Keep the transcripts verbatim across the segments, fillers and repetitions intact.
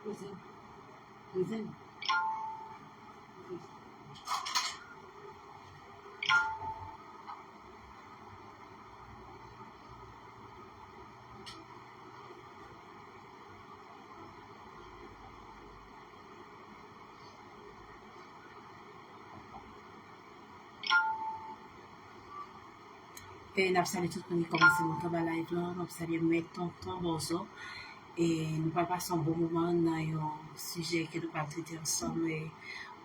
E n ap salye tout moun ki kòmanse monte anba live lan. N ap salye Mèt Tonton Bòzò. E nou pral pase yon bon moman nan yon sijè ke nou pral trete ansanm. E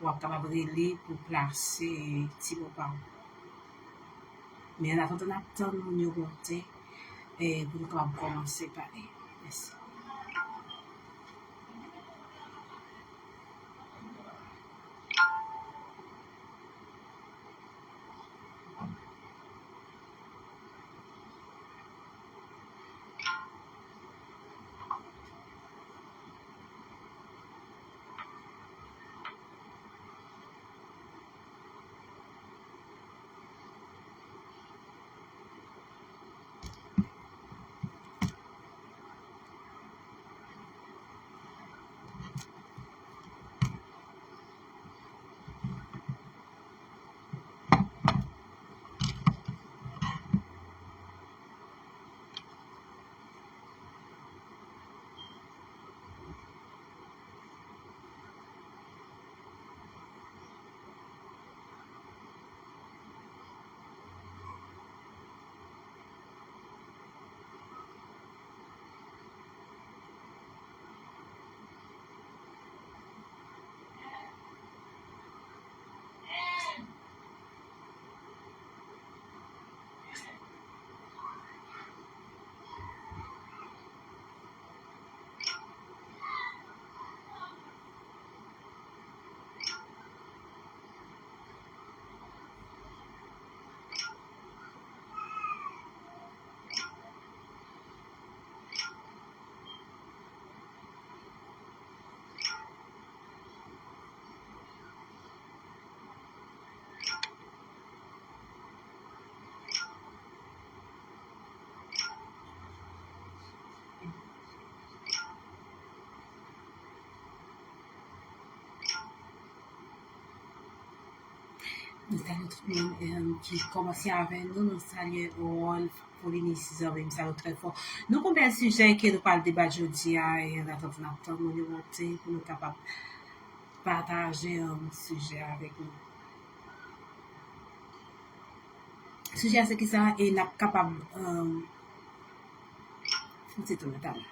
w ap kapab rele pou plase ti mo pa w. Men an atandan, n ap tann moun yo monte, e pou nou kapab kòmanse pale. Mèsi. Nou salye tout moun, em, ki kòmanse avè nou. Nou salye Rolf, Polini, Sizanmi, m salye w trè fò. Nou gon bèl sijè ke nou pral debat jodi a, e an atandan n ap tann moun yo monte pou nou kapab pataje, em, sijè avèk nou. Sijè a se kisa, e n ap kapab, em, fè yon ti tounen talè.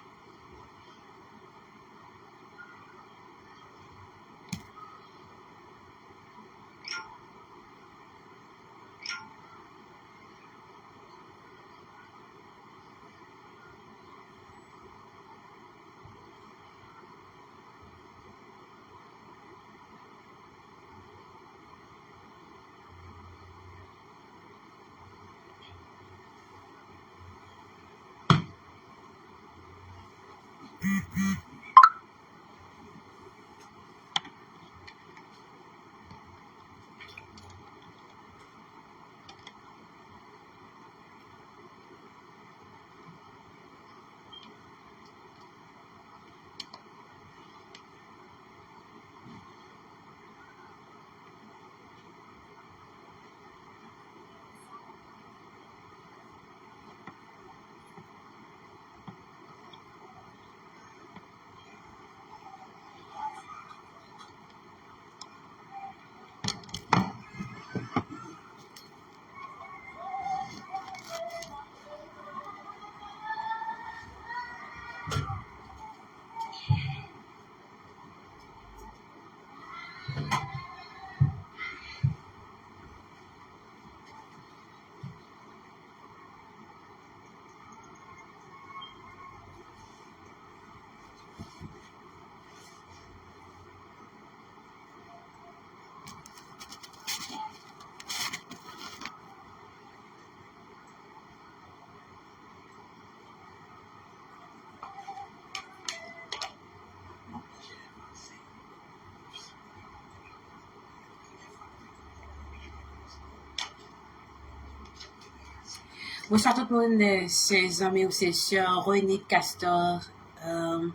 Bonswa tout moun, eh, chè zanmi ou se sè Renique Castor, eh,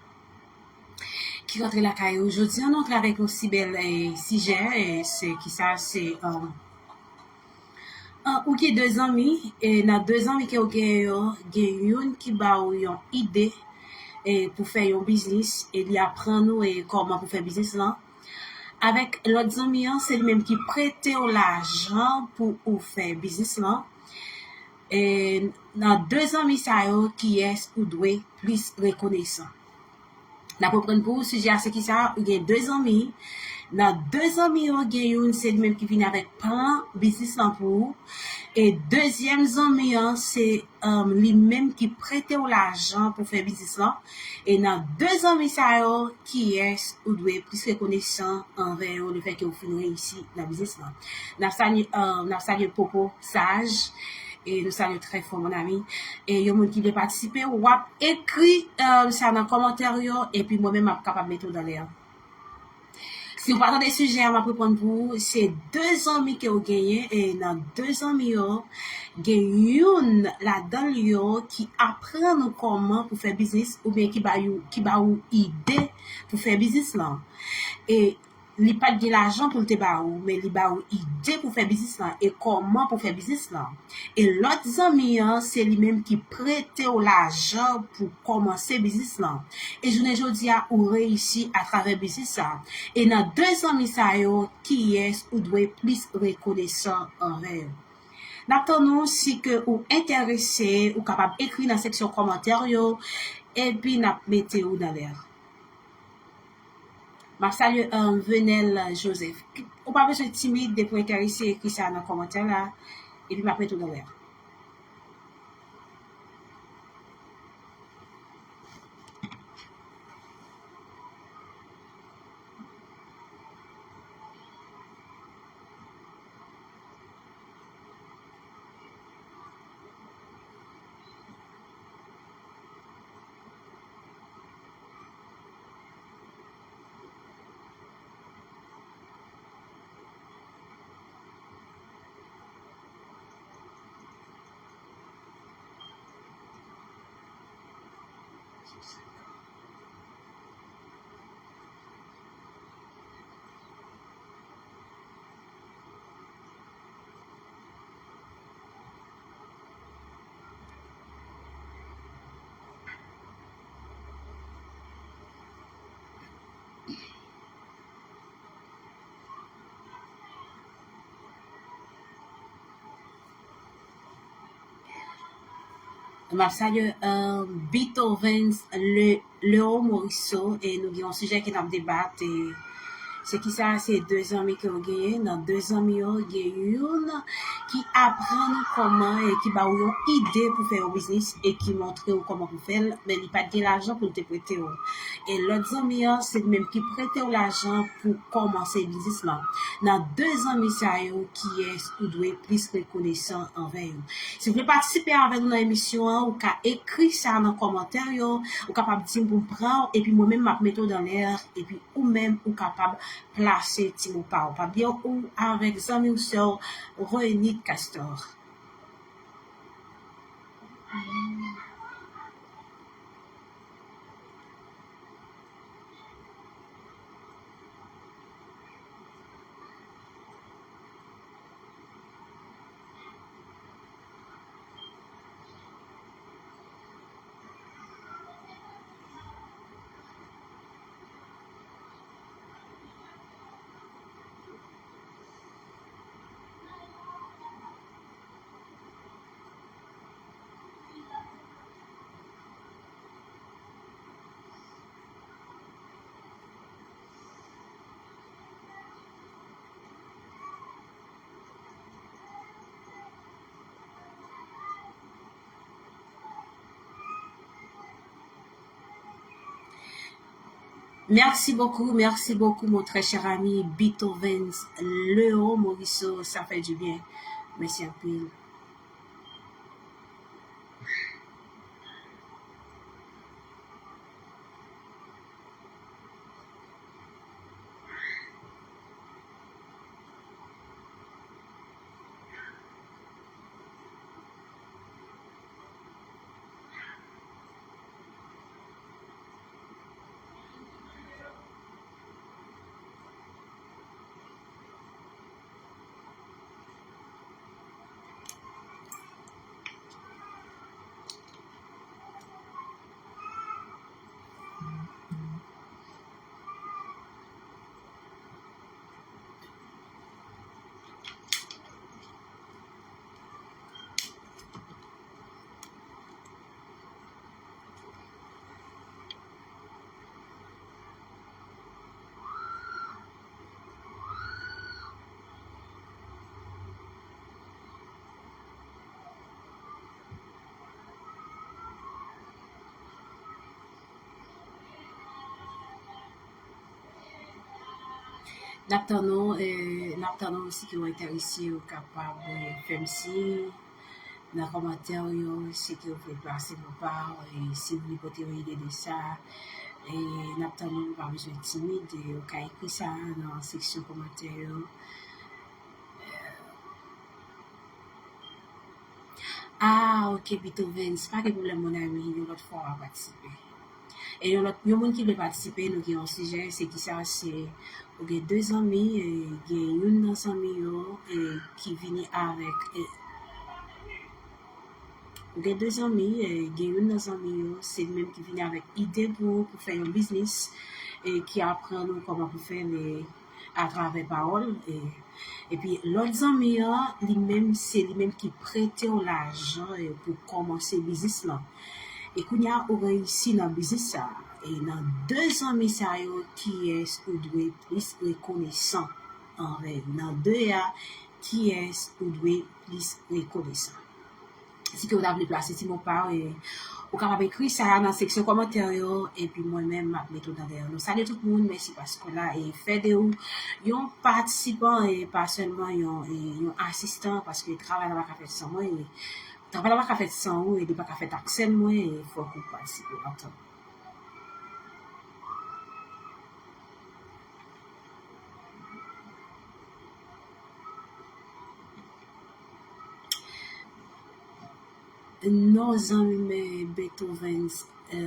ki rantre lakay ou. Jodi an, nou antre avèk yon si bèl, eh, sijè, eh, se ki sa, se, um, ah, ou gen de zanmi, e nan de zanmi ke w genyen yo, gen youn ki ba ou yon ide, eh, pou fè yon biznis, e li aprann ou, eh, kòman pou fè biznis lan. Avèk lòt zanmi an, se li menm ki prete w lajan pou ou fè biznis lan. E nan de zanmi sa yo, kiyès ou dwe plis rekonesan? N ap reprann pou ou, sijè a se ki sa, ou gen de zanmi. Nan de zanmi yo, gen youn se li menm ki vini avèk plan biznis lan pou ou. E dezyèm zanmi an, se, um, li menm ki prete w lajan pou fè biznis lan. E nan de zanmi sa yo, kiyès ou dwe plis rekonesan anvè yo lefètke ou fin reyisi nan biznis lan? N ap salye, um, n ap salye Popo Saj. E nou salye trè fò, mon ami. E yon moun ki vle patisipe, w ap ekri, eh, sa nan kòmantè yo, epi mwen menm m ap kapab mete w dan lè a. Si w pa tande sijè a, m ap reponn pou ou. Se de zanmi ke w genyen, e nan de zanmi yo, gen youn ladan l yo ki aprann ou kòman pou fè biznis, oubyen ki ba ou, ki ba ou ide pou fè biznis lan. E li pa t gen lajan pou l te ba ou, men li ba ou ide pou fè biznis lan e kòman pou fè biznis lan. E lòt zanmi an, se li menm ki prete w lajan pou kòmanse biznis lan. E jounen jodi a, ou reyisi atravè biznis sa. E nan de zanmi sa yo, kiyès ou dwe plis rekonesan anvè yo? N ap tann ou, si ke ou enterese, ou kapab ekri nan seksyon kòmantè yo, epi n ap mete ou dan lè a. M ap salye, um, Venel Joseph. Ou pa bezwen timid depi w enterese, ekri sa nan kòmantè la, epi m ap mete w dan lè a. M ap salye, euh, Beethovens Le, Leo Morisseau, e nou gen yon sijè ke n ap debat, e se ki sa, se de zanmi ke w genyen, nan de zanmi yo, gen youn ki aprann ou kòman e ki ba ou yon ide pou fè yon biznis e ki montre ou kòman pou fè l, men li pa t gen lajan pou l te prete w. E lòt zanmi an, se li menm ki prete w lajan pou kòmanse biznis lan. Nan de zanmi sa yo, kiyès ou dwe plis rekonesan anvè yo? Si w vle patisipe avè nou nan emisyon an, ou ka ekri sa nan kòmantè yo, ou kapab di m pou m pran w, epi mwen menm m ap mete w dan lè, epi ou menm ou kapab plase ti mo pa w. Pa bliye ou avèk zanmi w sè w Renit Castor. Merci beaucoup, merci beaucoup, mon très cher ami Beethovens Leo Morisseau, ça fait du bien. Mèsi anpil. N ap tann ou, eh, n ap tann ou, si ke w enterese, ou kapab, eh, fè m siy nan kòmantè yo, si ke w vle plase mo pa w, eh, si w vle pote yon ide de sa, eh, n ap tann ou, ou pa bezwen timid, eh, ou ka ekri sa nan seksyon kòmantè yo. Ah, ok, Beethovens, pa gen pwoblèm, mon ami, yon lòt fwa w a patisipe. E yon lòt, yon moun ki vle patisipe, nou gen yon sijè, se kisa, se ou gen de zanmi, e gen youn nan zanmi yo, e ki vini avèk, e, ou gen de zanmi, e gen youn nan zanmi yo, se li menm ki vini avèk ide pou, pou fè yon biznis, e ki aprann ou kòman pou fè l, e atravè pawòl, e, epi lòt zanmi an, li menm, se li menm ki prete w lajan, e, pou kòmanse biznis lan. E kounye a, ou reyisi nan biznis sa a. E nan de zanmi sa yo, kiyès ou dwe plis rekonesan anvè yo? Nan de a, kiyès ou dwe plis rekonesan? Si ke w ta vle plase ti mo pa w, e, ou kapab ekri sa nan seksyon kòmantè yo, epi mwen menm, m ap mete w nan dèyè. Nou salye tout moun, mèsi paske w la, e fè de ou yon patisipan, e pa sèlman yon, e, yon asistan, paske travay la pa ka fèt san mwen, e travay la pa ka fèt san ou, e li pa ka fèt ak sèl mwen, e fòk ou patisipe antan. Non, zanmi m, eh, Beethovens, eh,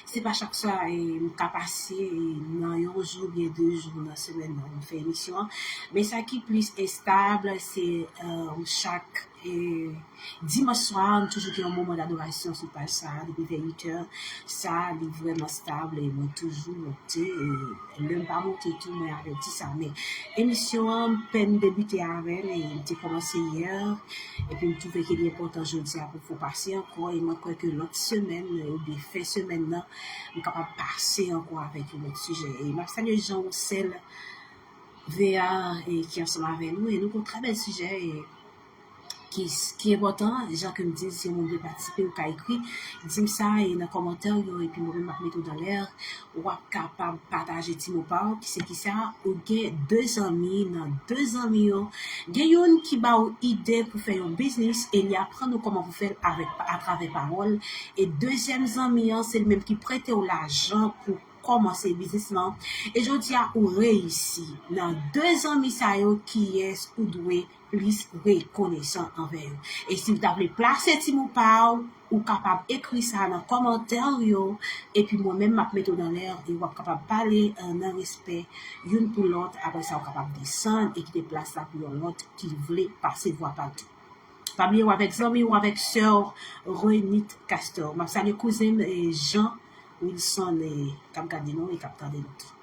se pa chak swa, eh, m ka pase, eh, nan yon jou oubyen de jou nan semèn nan, m fè emisyon an. Men sa ki plis estab, se, eh, chak, eh, dimanch swa, m toujou gen yon moman dadorasyon sou paj sa a, depi vè uit è. Sa, li vrèman estab, e mwen toujou monte, e lè m pa monte tou, mwen avèti sa. Men emisyon an, m pèn debite avè l, e m te kòmanse yè, epi m twouve ke li enpòtan jodi a pou fè w pase ankò, e mwen kwè ke lòt semèn, oubyen fen semèn nan, m kapab pase ankò avèk yon lòt sijè. E m ap salye Jean Roussel, V A, e ki ansanm avè nou, e nou gen yon trè bèl sijè, e ki, ki enpòtan, jan ke m di, si yon moun vle patisipe, ou ka ekri, di m sa, e nan kòmantè yo, epi mwen menm m ap mete w dan lè, w ap kapab pataje ti mo pa w, ki se kisa, ou gen de zanmi, nan de zanmi yo, gen youn ki ba w ide pou fè yon biznis, e li aprann ou kòman pou fè l avèk, atravè pawòl, e dezyèm zanmi an, se li menm ki prete w lajan pou kòmanse biznis lan, e jodi a ou reyisi. Nan de zanmi sa yo, kiyès ou dwe plis rekonesan anvè yo? E si w ta vle plase ti mo pa w, ou kapab ekri sa nan kòmantè yo, epi mwen menm m ap mete w dan lè, e w ap kapab pale, eh, nan respè youn pou lòt, apre sa w kapab desann e kite plas la pou yon lòt ki vle pase vwa pa l tou. Pa bliye w avèk zanmi w, avèk sè w, Renit Castor. M ap salye kouzen m, eh, Jean Wilson, eh, k ap gade nou e k ap tande nou tou.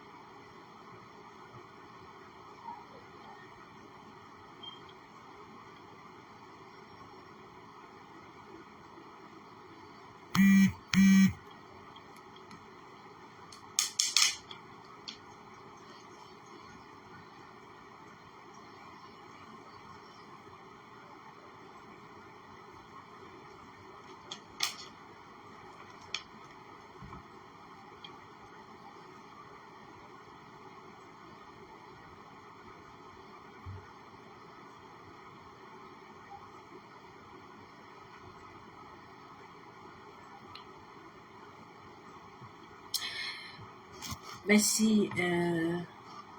Mèsi, eh,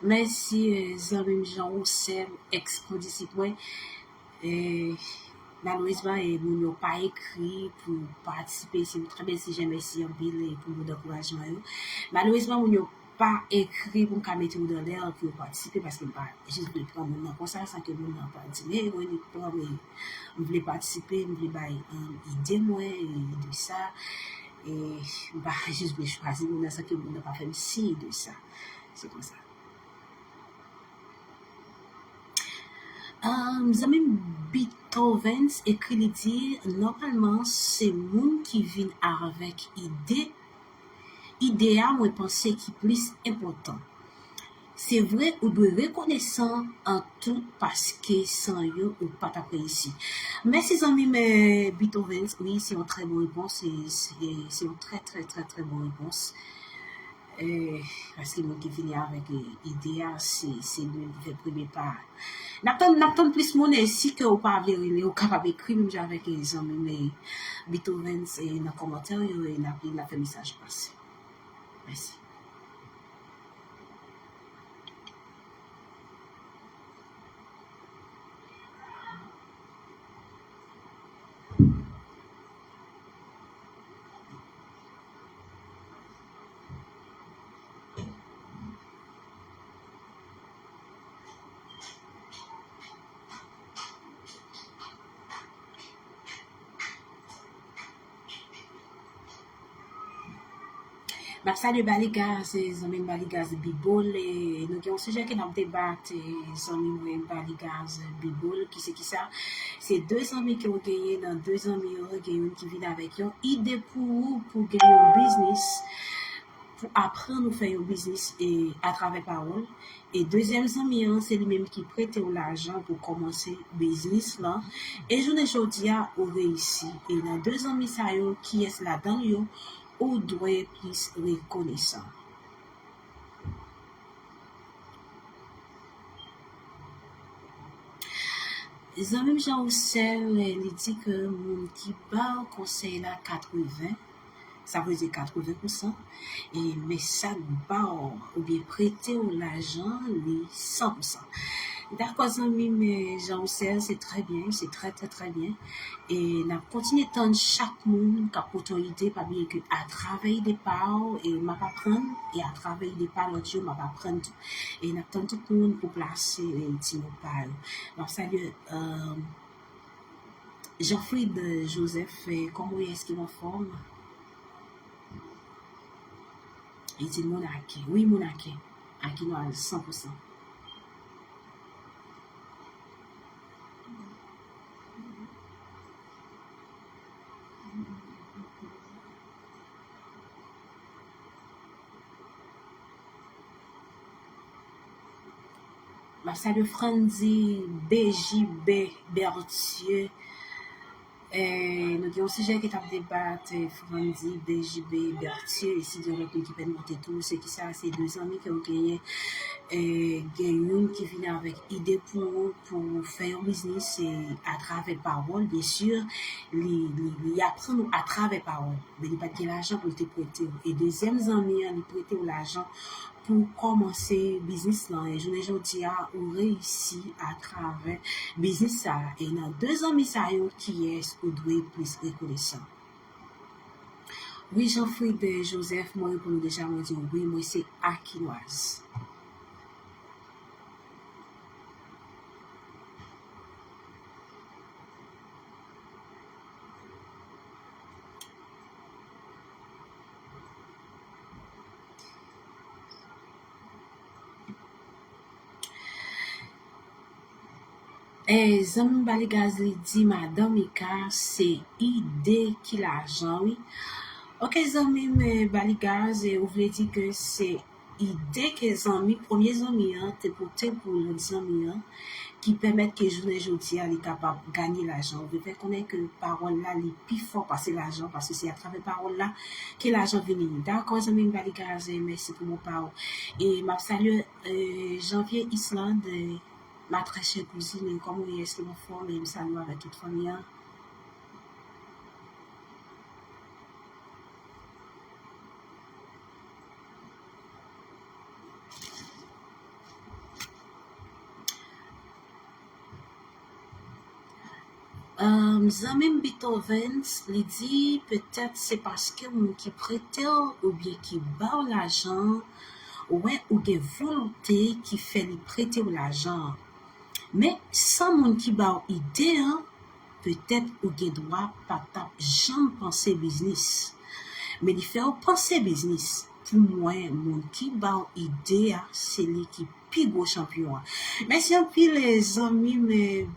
mèsi, eh, zanmi m Jean Roussel, èks kondisip mwen. Eh, malerezman, eh, moun yo pa ekri pou patisipe. Se yon trè bèl sijè, mèsi anpil, eh, pou mo dankourajman yo. Malerezman, moun yo pa ekri pou m ka mete yo dan lè pou yo patisipe, paske m pa jis vle pran moun nan konsa, san ke moun nan pa di m, "Hey, Renit, pran m, m vle patisipe, m vle bay, um, ide mwen, e de sa." E m pa jis vle chwazi moun nan san ke moun nan pa fè m siy de sa. Se konsa. Um, zanmi m Beethovens ekri, li di, "Nòmalman, se moun ki vin avèk ide, ide a, mwen panse ki plis enpòtan." Se vre, ou dwe rekonesan an tou, paske san yo, ou pa t ap reyisi. Mèsi, zanmi m, eh, Beethovens. Wi, se yon trè bon repons. Se, se, se yon trè, trè, trè, trè bon repons. Eh, paske moun ki vini avèk, eh, ide a, se, se li menm ki fè premye pa a. N ap tann, n ap tann plis moun, e si ke ou pa vle rele, ou kapab ekri menm jan avèk, eh, zanmi m, eh, Beethoven, eh, nan kòmantè yo, e n ap li, n ap fè mesaj pase. Mèsi. M ap salye Baligaz, e, zanmi m Baligaz Bibol, e, nou gen yon sijè ke n ap debat, e, zanmi mwen Baligaz Bibol, ki se kisa? Se de zanmi ke w genyen, nan de zanmi yo, gen youn ki vin avèk yon ide pou ou, pou gen yon biznis, pou aprann ou fè yon biznis, e, atravè pawòl. E dezyèm zanmi an, se li menm ki prete w lajan pou kòmanse biznis lan. E jounen jodi a, ou reyisi. E nan de zanmi sa yo, kiyès ladan yo ou dwe plis rekonesan? Zanmi m Jean Roussel, li di ke moun ki ba w konsèy la katreven, sa vle di katreven pousan, e, men sa k ba w oubyen prete w lajan, li san pousan. Dakò, zanmi m, Jean Roussel, se trè byen, se trè, trè, trè byen. E n ap kontinye tann chak moun k ap pote yon ide, pa bliye ke atravè ide pa w, e m ap aprann, e atravè ide pa lòt yo, m ap aprann tou. E n ap tann tout moun pou plase, e, ti mo pa yo. M ap salye, e, Jeanfrid Joseph, e, kòman w ye, èske w anfòm? Li di l moun Aken. Wi, moun Aken. Akenwaz, san pousan. M ap salye Frandy B J B Berthieu. Eh, nou gen yon sijè ki t ap debat, eh, Frandy B J B Berthieu, e si gen lòt moun ki pèn monte tou, se kisa, se de zanmi ke w genyen, eh, gen youn ki vini avèk ide pou ou, pou fè yon biznis, e atravè pawòl, byen si, li, li, li aprann ou atravè pawòl, men li pa t gen lajan pou l te prete w. E dezyèm zanmi an, li prete w lajan pou w kòmanse biznis lan. E jounen jodi a, ou reyisi atravè biznis sa a. E nan de zanmi sa yo, kiyès ou dwe plis rekonesan? Wi, Jeanfrid Joseph, mwen reponn ou deja, mwen di w wi, mwen se Akenwaz. Eh, zanmi m Baligaz, li di, Madan Mika, se ide ki lajan, wi. Ok, zanmi m, eh, Baligaz, eh, ou vle di ke se ide ke zanmi, premye zanmi an, te pote pou lòt zanmi an, ki pèmèt ke jounen jodi a, li kapab ganye lajan. Ou vle fè konnen ke pawòl la, li pi fò pase lajan, paske se atravè pawòl la ke lajan vini. Dakò, zanmi m Baligaz, eh, mèsi pou mo pa w. E m ap salye, eh, Janvier Islande, eh, ma très chère cousine, kòman w ye? Èske w anfòm? E m salye w avèk tout fanmi an. Zanmi m Beethovens, li di, petèt se paske moun ki prete w oubyen ki ba w lajan an wè ou gen volonte ki fè li prete w lajan an. Men, san moun ki ba w ide an, petèt ou gen dwa pa t ap janm panse biznis. Men li fè w panse biznis. Pou mwen, moun ki ba w ide a, se li ki pi gwo chanpyon an. Mèsi anpil, eh, zanmi m, eh,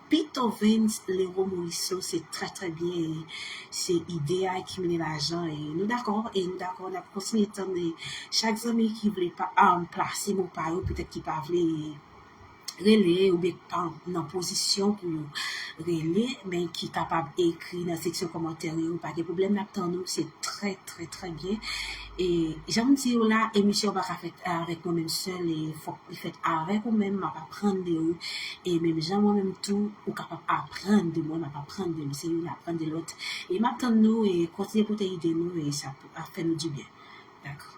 Beethovens Leroy Morisseau, se trè, trè byen, eh, se ide a ki mennen lajan, e nou dakò, e nou dakò, n ap kontinye tann, eh, chak zanmi ki vle pa, ah, plase mo pa yo, petèt ki pa vle, eh, rele oubyen k pa nan pozisyon pou yo rele, men ki kapab ekri nan seksyon kòmantè yo, pa gen pwoblèm, n ap tann ou, se trè, trè, trè byen. E jan m di w la, emisyon an pa ka fèt avèk mwen menm sèl, e fòk li fèt avèk ou menm, m ap aprann de ou, e menm jan mwen menm tou, ou kapab aprann de mwen, m ap aprann de ou, se youn aprann de lòt. E m ap tann nou, e kontinye pote ide nou, e sa ap fè nou dibyen. Dakò.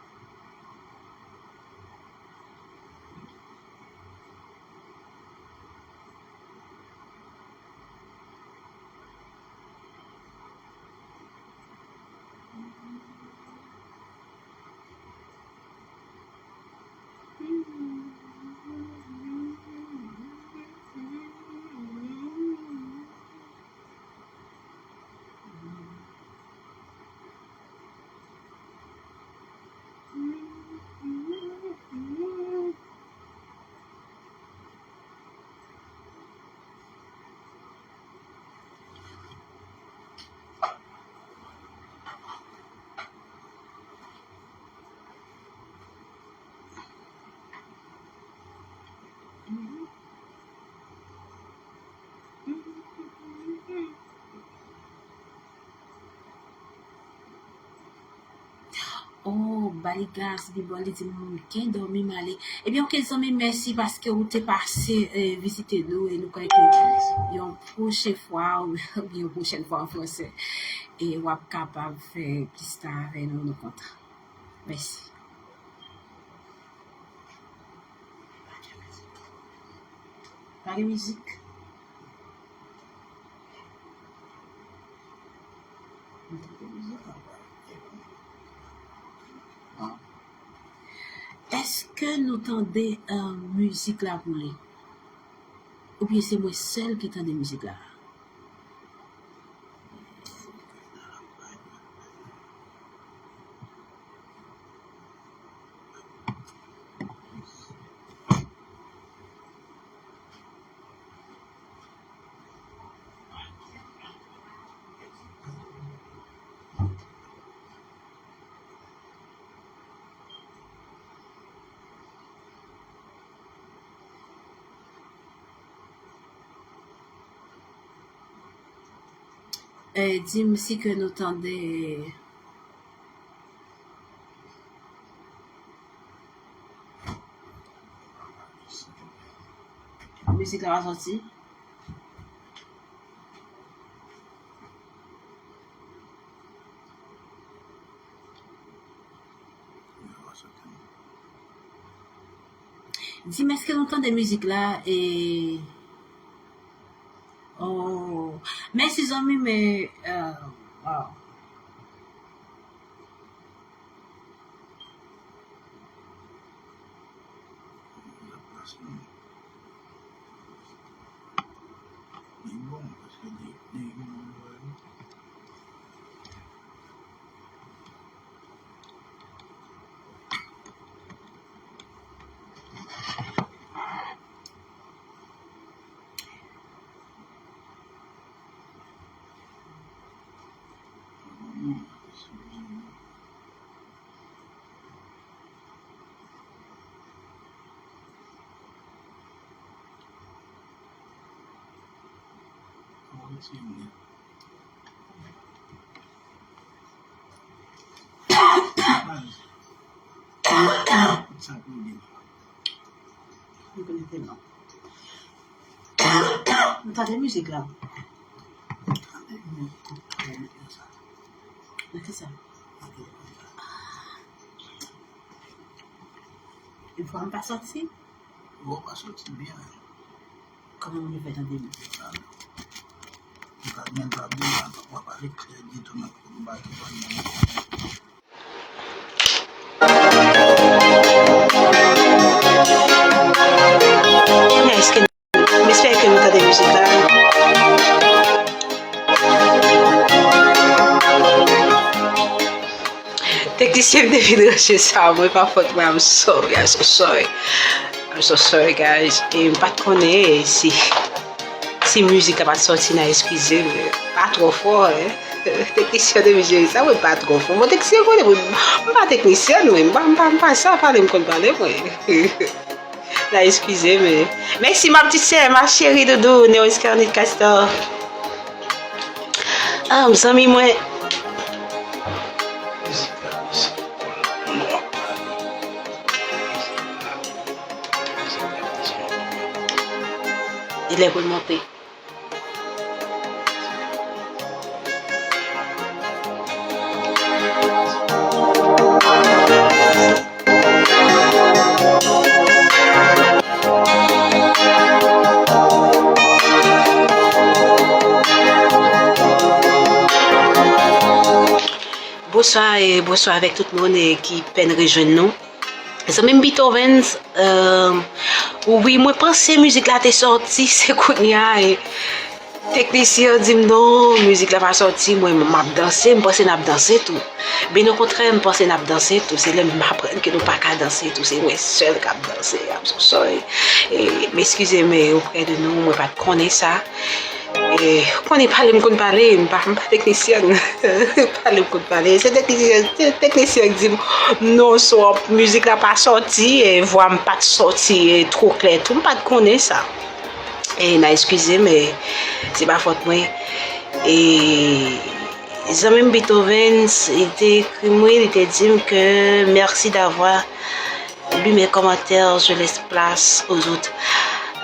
Oh, Baligas, Bibò, li di m ken dòmi m ale. Ebyen, oke, zanmi, mèsi paske ou te pase, eh, vizite nou e nou kwè ke yon pwochen fwa, oubyen yon pwochèn fwa an fransè, e w ap kapab fè plis tan avè nou, nou kontan. Mèsi. Pa gen mizik. Èske nou tande, eh, mizik la boule? Oubyen se mwen sèl ki tande mizik la? Eh, di m si ke nou tande mizik la pa soti. Di m, èske nou tande mizik la? E, oh, mèsi zanmi, men, eh, wow. Li bon, paske li, li gen yon lòl. Sa pou gen. M konekte non. M tande mizik la. Nan kisa? Yon fwa m pa soti? Ou pa soti byen. Kòman moun yo fè tande m? Ou ka menm pa byen, w ap pale klè ditou nan kò w, ou pa gen pwoblèm. Èske, m espere ke nou tande mizik la. Teknisyen m te fin ranje sa, mwen pa fòt mwen, I'm sorry, I'm so sorry. I'm so sorry, guys. E m pa t konnen si, si mizik la pa t sòti, n a eskize m. Pa twò fò, hein. Teknisyen de mizik, sa mwen pa twò fò. Bon, teknisyen konnen mwen, m pa teknisyèn, mwen. M pa, m pa, m pa sa pale, m konn pale, mwen. N a eskize m. Mèsi, ma petite sœur, ma chérie doudou, Néo Scarnit Castor. Ah, zanmi mwen. Li lè pou l monte. Bonswa e bonswa avèk tout moun e ki pèn rejwenn nou. Zanmi m Beethovens, euh, wi, mwen panse mizik la te sòti, se kounye a, e, teknisyen an di m, "Non, mizik la pa sòti, mwen, m ap danse, m panse n ap danse tou." Byen okontrè, m panse n ap danse tou, se lè m aprann ke nou pa ka danse tou, se mwen sèl k ap danse, I'm so sorry. E, m eskize m oprè de nou, mwen pa t konnen sa. E, ou konnen pale m konn pale, m pa, m pa teknisyèn. Pale m konn pale. Se teknisyen, se teknisyen ki di m, "Non, son, mizik la pa sòti, e vwa m pa t sòti, e, two klè tou." M pa t konnen sa. E, n a eskize m, e, se pa fòt mwen. E, zanmi m Beethovens, li te ekri m, wi, li te di m ke, "Merci d'avoir lu mes commentaires, je laisse place aux autres."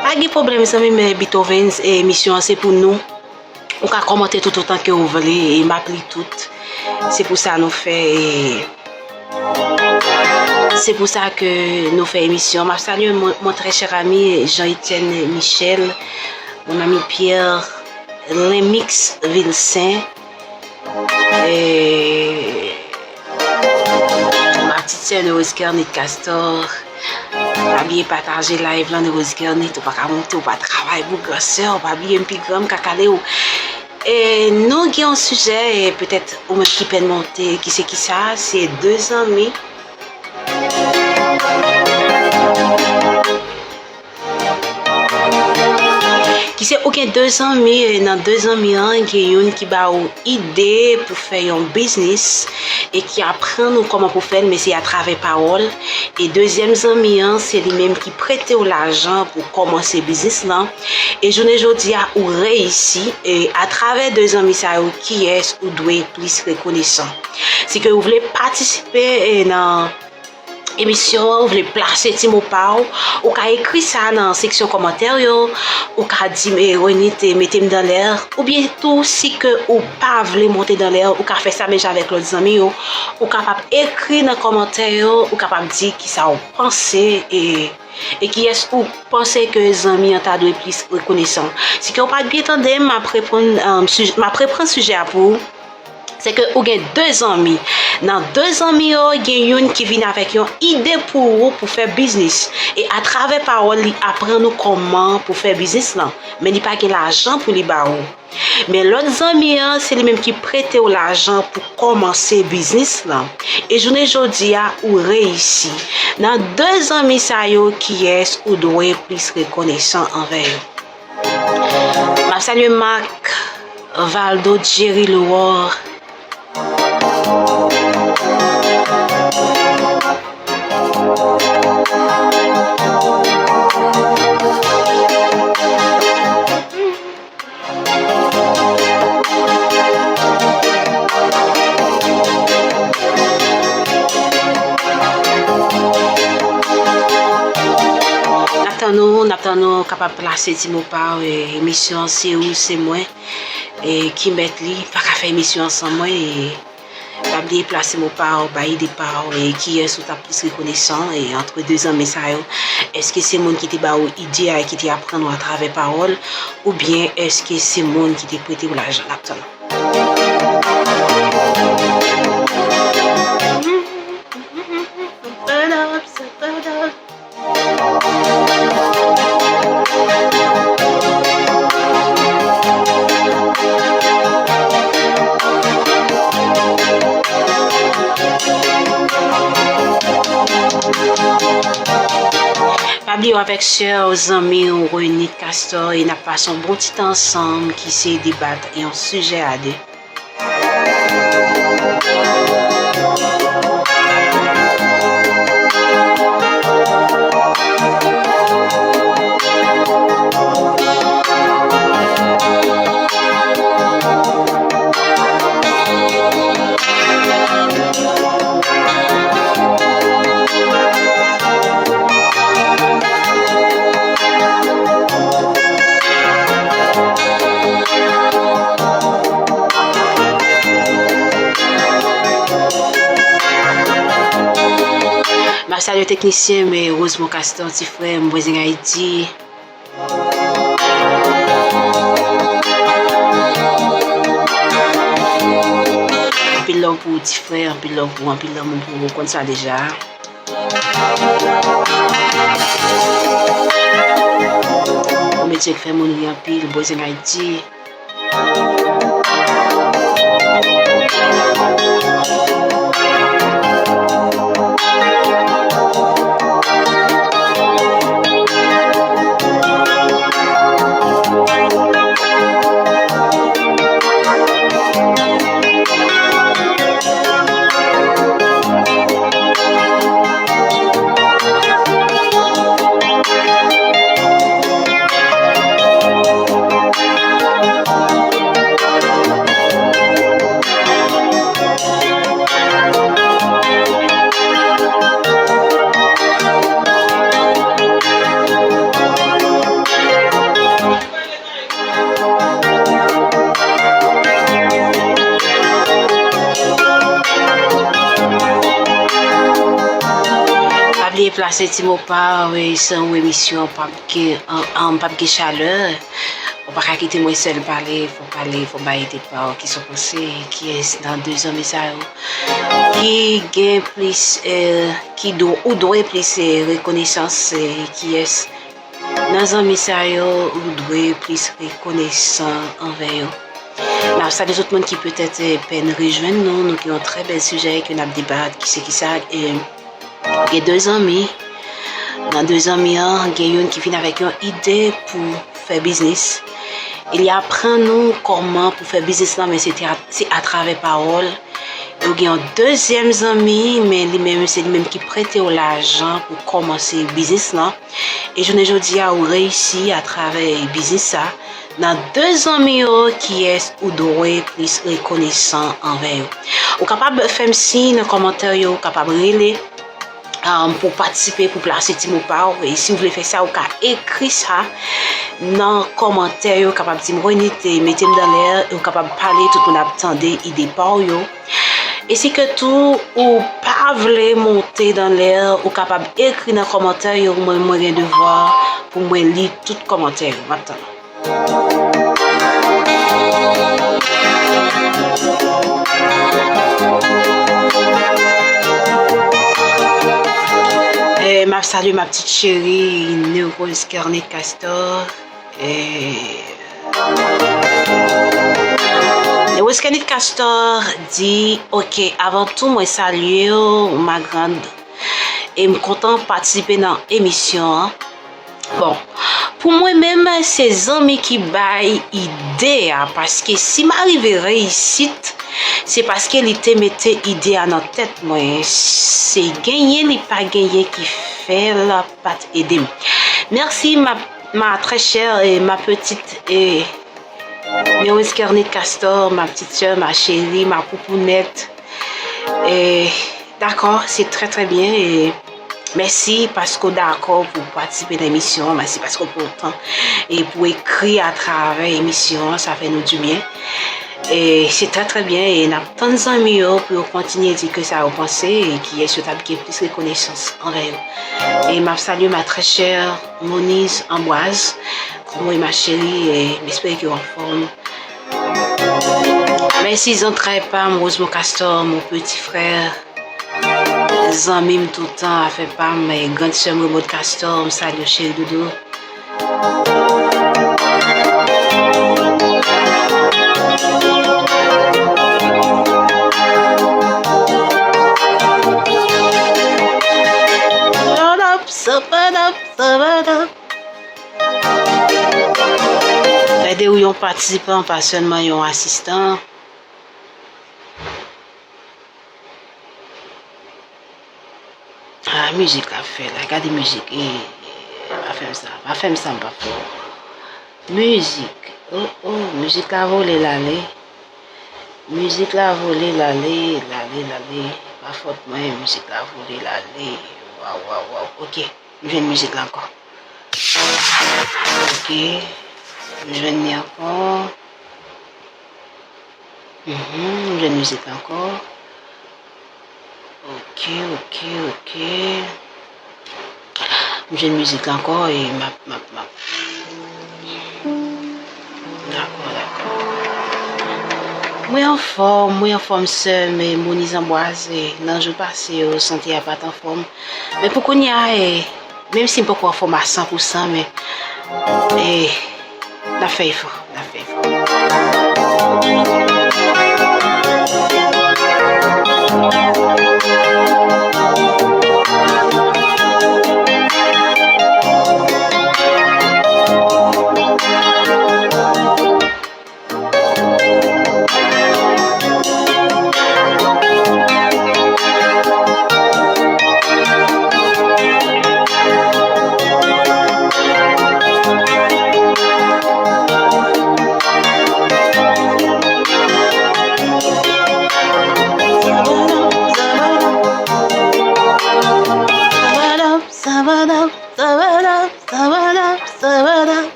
Pa gen pwoblèm, zanmi m, Beethovens, e emisyon an se pou nou. Ou ka kòmante tout otan ke ou vle, e m ap li tout. Se pou sa nou fè, e, se pou sa ke nou fè emisyon. M ap salye mon, mon très cher ami Jean Etienne Michel, mon ami Pierre Lenmix Vilsaint, e, ma petite sœur Rose Kernit Castor, pa bliye pataje live lan, Rose Kernit, ou pa ka monte, ou pa travay, boug, gran sè, ou pa bliye m pi gran, m ka kale w. E nou gen yon sijè, e petèt ou menm ki pèn monte, ki se ki sa, se de zanmi. Ki se ou gen de zanmi, e nan de zanmi an, gen youn ki ba ou ide pou fè yon biznis e ki aprann ou kòman pou fè l, men se atravè pawòl. E dezyèm zanmi an, se li menm ki prete w lajan pou kòmanse biznis lan. E jounen jodi a, ou reyisi. E atravè de zanmi sa yo, kiyès ou dwe plis rekonesan? Si ke ou vle patisipe, e nan emisyon an, ou vle plase ti mo pa w, ou ka ekri sa nan seksyon kòmantè yo, ou ka di m, e, Renit, e, mete m dan lè, oubyen tou, si ke ou pa vle monte dan lè, ou ka fè sa menm jan avèk lòt zanmi yo, ou kapab ekri nan kòmantè yo, ou kapab di kisa w panse, e, e kiyès ou panse ke zanmi an ta dwe plis rekonesan. Si ke w pa t byen tande m, m ap reponn, um, sij-, m ap reprann sijè a pou ou. Se ke ou gen de zanmi. Nan de zanmi yo, gen youn ki vin avèk yon ide pou ou pou fè biznis. E atravè pawòl, li aprann ou kòman pou fè biznis lan. Men li pa gen lajan pou li ba ou. Men lòt zanmi an, se li menm ki prete w lajan pou kòmanse biznis lan. E jounen jodi a, ou reyisi. Nan de zanmi sa yo, kiyès ou dwe plis rekonesan anvè yo? M ap salye Marc, Valdo, Jerry, Laurore. N ap tann ou, n ap tann ou kapab plase ti mo pa w, e, emisyon an se ou, se mwen, e, ki mèt li, pa ka fè emisyon an san mwen, e, pa bliye plase mo pa w, bay ide pa w, e, kiyès ou t ap plis rekonesan, e, antre de zanmi sa yo, èske se moun ki te ba ou ide a, e ki te aprann ou atravè pawòl, oubyen èske se moun ki te prete w lajan? N ap tann ou. Pa bliye w avèk sè w, zanmi w, Renit Castor, e n ap pase yon bon ti tan ansanm ki se debat yon sijè a de. Salye teknisyen m, Rosemond Castor, ti frè m, Voisin Haïti. Anpil love pou ou, ti frè, anpil love pou ou, anpil lanmou pou ou, ou konn sa deja. Ou medye k fè moun ri anpil, Voisin Haïti. Pa bliye plase ti mo pa w, san ou emisyon p ap gen, an, an, p ap gen chalè. Ou pa ka kite mwen sèl pale, fò pale, fò bay ide pa w, kisa w panse, kiyès nan de zanmi sa yo ki gen plis, eh, ki dwe, ou dwe plis, eh, rekonesans, eh, kiyès nan zanmi sa yo ou dwe plis rekonesan anvè yo. N ap salye tout moun ki petèt, eh, pèn rejwenn nou, nou gen yon trè bèl sijè ke n ap debat, ki se kisa, eh, gen de zanmi. Nan de zanmi an, gen youn ki vin avèk yon ide pou fè biznis. E li aprann nou kòman pou fè biznis lan, men se te a, se atravè pawòl. E ou gen yon dezyèm zanmi, men li menm, se li menm ki prete w lajan pou kòmanse biznis lan. E jounen jodi a, ou reyisi atravè biznis sa. Nan de zanmi yo, kiyès ou dwe plis rekonesan anvè yo? Ou kapab fè m siy nan kòmantè yo, ou kapab rele, um, pou patisipe, pou plase ti mo pa w. E si w vle fè sa, ou ka ekri sa nan kòmantè yo, ou kapab di m, Renite, mete m dan lè, e ou kapab pale, tout moun ap tande ide pa w yo. E si ke tou ou pa vle monte dan lè, ou kapab ekri nan kòmantè yo, mwen, mwen gen devwa pou mwen li tout kòmantè yo. M ap tann. Eh, m ap salye ma petite chérie, Nerose Kernit Castor. Eh, Nerose Kernit Castor di, ok, avan tou, mwen salye w, ma grande. E m kontan patisipe nan emisyon an. Bon, pou mwen menm, se zanmi ki bay ide a, paske si m arive reyisit, se paske li te mete ide a nan tèt mwen. Se genyen li pa genyen ki fè l pa t ede m. Mèsi, ma, ma très chère et ma petite, et Nerose Kernit Castor, ma petite sœur, ma chérie, ma poupounette. Eh, dakò, se trè, trè byen. E mèsi paske w dakò pou w patisipe nan emisyon an. Mèsi paske w pran tan e pou w ekri atravè emisyon an. Sa fè nou dibyen. E se trè, trè byen. E n ap tann zanmi yo pou yo kontinye di ke sa yo panse e kiyès yo t ap gen plis rekonesans anvè yo. E m ap salye ma très chère Moniz Ambwaz. Kòman w ye, ma chérie? E m espere ke w anfòm. Mèsi, zantray pa m, Rosemond Castor, mon petit frère. Zanmi m toutan, afè pa m, e grann sè m, Remod Castor, m salye w, cheri doudou. Sabadap, sabadap, sabadap. Gade, ou yon patisipan, pa sèlman yon asistan. Ah, mizik la fè la. Gade mizik. Eh, eh, pa fè m sa. Pa fè m sa, m pa fè w. Mizik. Oh, oh, mizik la vole l ale. Mizik la vole l ale, l ale, l ale. Pa fòt mwen, mizik la vole l ale. Waw, waw, waw. Ok. M jwenn mizik la ankò. Ok. M jwenn li ankò. Mhm, m jwenn mizik la ankò. Ok, ok, ok. M jwenn mizik la ankò e m ap, m ap, m ap. Dakò, dakò. Mwen anfòm, mwen anfòm sè m, e Moniz Anbwaz, e nan jou pase yo, sante a pa t anfòm. Men pou kounye a, e, menm si m poko anfòm a san pou san, men, e, n ap fè efò, n ap fè efò.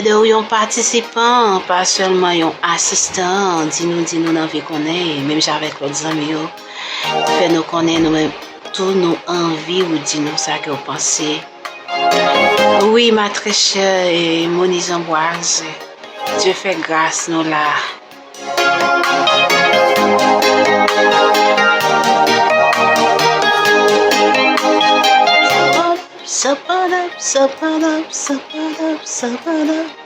Fè de ou yon patisipan, pa sèlman yon asistan. Di nou, di nou, n anvi konnen, menm jan avèk lòt zanmi yo. Fè nou konnen nou menm tou nou anvi ou di nou sa ke w panse. Wi, ma très chère, e, Moniz Anbwaz, Dye fè gras nou la. Sapadap, sapadap, sapadap, sapadap.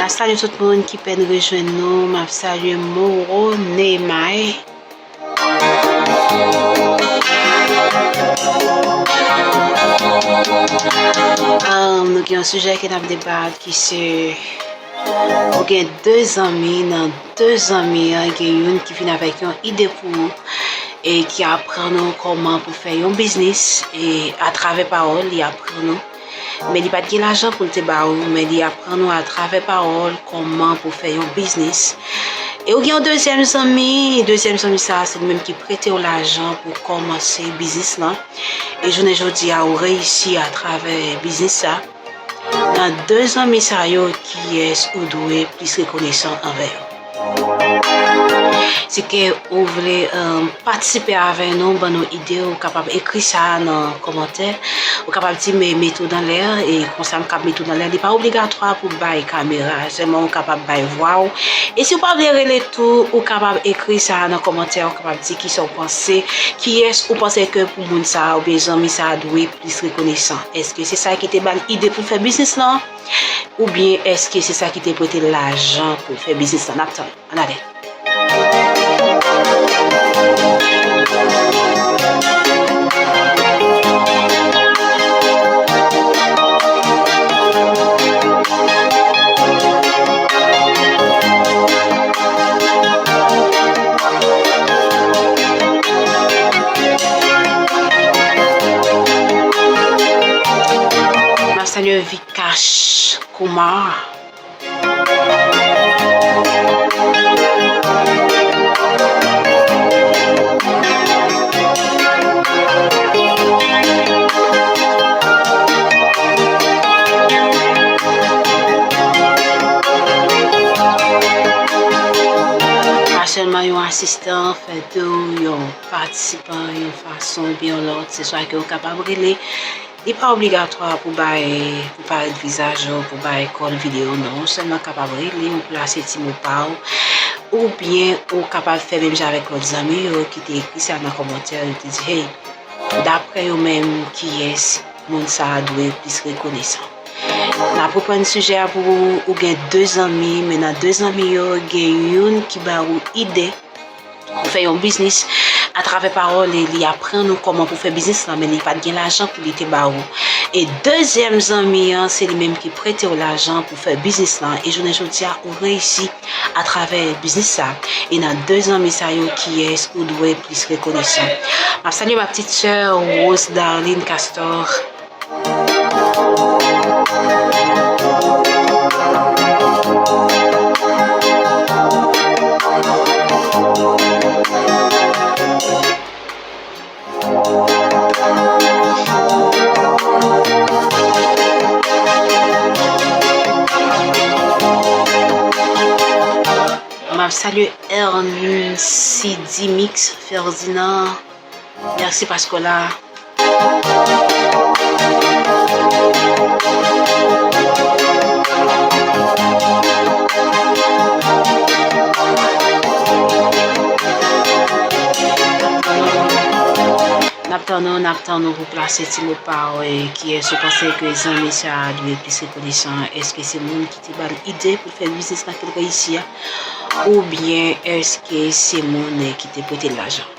N ap salye tout moun ki pèn rejwenn nou. M ap salye Moro Neymar. Ah, nou gen yon sijè ke n ap debat ki se, ou gen de zanmi, nan de zanmi an, gen youn ki vin avèk yon ide pou ou e ki aprann ou kòman pou fè yon biznis e atravè pawòl, li aprann ou. Men li pa t gen lajan pou l te ba ou, men li aprann ou atravè pawòl kòman pou fè yon biznis. E ou gen yon dezyèm zanmi, dezyèm zanmi sa a se li menm ki prete w lajan pou kòmanse biznis lan. E jounen jodi a ou reyisi atravè biznis sa. Nan de zanmi sa yo, kiyès ou dwe plis rekonesan anvè yo? Si ke ou vle, um, patisipe avè nou, ban nou ide, ou kapab ekri sa nan kòmantè. Ou kapab di, men mete w nan lè, e konsa m kab mete w nan lè. Li pa obligatwa pou bay kamera, sèlman ou kapab bay vwa w. E si w pa vle rele tou, ou kapab ekri sa nan kòmantè, ou kapab di kisa w panse, kiyès ou panse ke pou moun sa a oubyen zanmi sa a dwe plis rekonesan. Èske se sa ki te ba l ide pou l fè biznis lan? Oubyen èske se sa ki te prete l lajan pou l fè biznis lan? N ap tann. Ann ale. M ap salye Vikash Kumar. Pa sèlman yon asistan, fè de w yon patisipan, yon fason oubyen yon lòt, se swa ke w kapab rele Li pa obligatwa pou bay, pou parèt vizaj ou, pou bay kò l videyo, non. Ou sèlman kapab rele, ou plase ti mo pa w, oubyen ou kapab fè menm jan avèk lòt zanmi yo ki te ekri sa nan kòmantè, yo te di, hey, daprè yo menm, kiyès moun sa a dwe plis rekonesan. N ap reprann sijè a pou ou, ou gen de zanmi, men nan de zanmi yo, gen youn ki ba ou ide pou fè yon biznis atravè pawòl e li aprann ou kòman pou fè biznis lan, men li pa t gen lajan pou li te ba ou. E dezyèm zanmi an, se li menm ki prete w lajan pou fè biznis lan. E jounen jodi a, ou reyisi atravè biznis sa. E nan de zanmi sa yo, kiyès ou dwe plis rekonesan? M ap salye ma petite sœur Rose Darline Castor. M ap salye Ernst Dimix Ferdinand. Mèsi paske w la. N ap tann ou, n ap tann ou pou plase ti mo pa w, e kiyès ou panse ke zanmi sa a dwe plis rekonesan? Èske se moun ki te ba l ide pou l fè biznis lan ke l reyisi a? Oubyen èske se moun, e, ki te prete l lajan?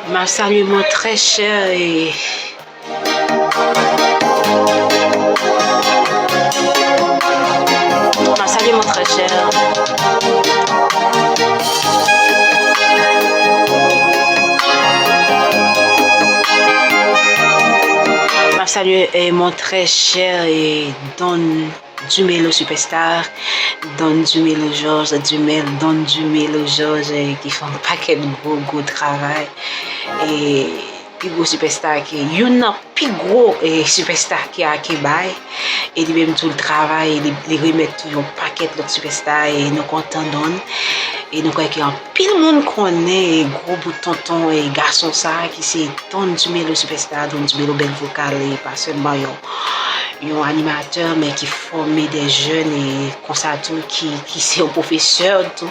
M ap salye mon très cher e, m ap salye mon très cher. M ap salye, e, mon très cher e Don Dumelo Superstar, Don Dumelo Georges, Dumel, Don Dumelo Georges, eh, ki fè yon pakèt gwo, gwo travay. E pi gwo sipèsta ke, youn nan pi gwo, eh, sipèsta ke Ake bay. E li menm tou l travay, li, li remèt tou yon pakèt lòt sipèsta, e nou kontan Don. E nou kwè ke anpil moun konnen, eh, gwo bout tonton, eh, gason sa a ki se Don Dumelo sipèsta, Don Dumelo bèl vokal, e pa sèlman yon yon animatè, men ki fòme de jèn e konsa tou, ki, ki se yon pwofesè tou.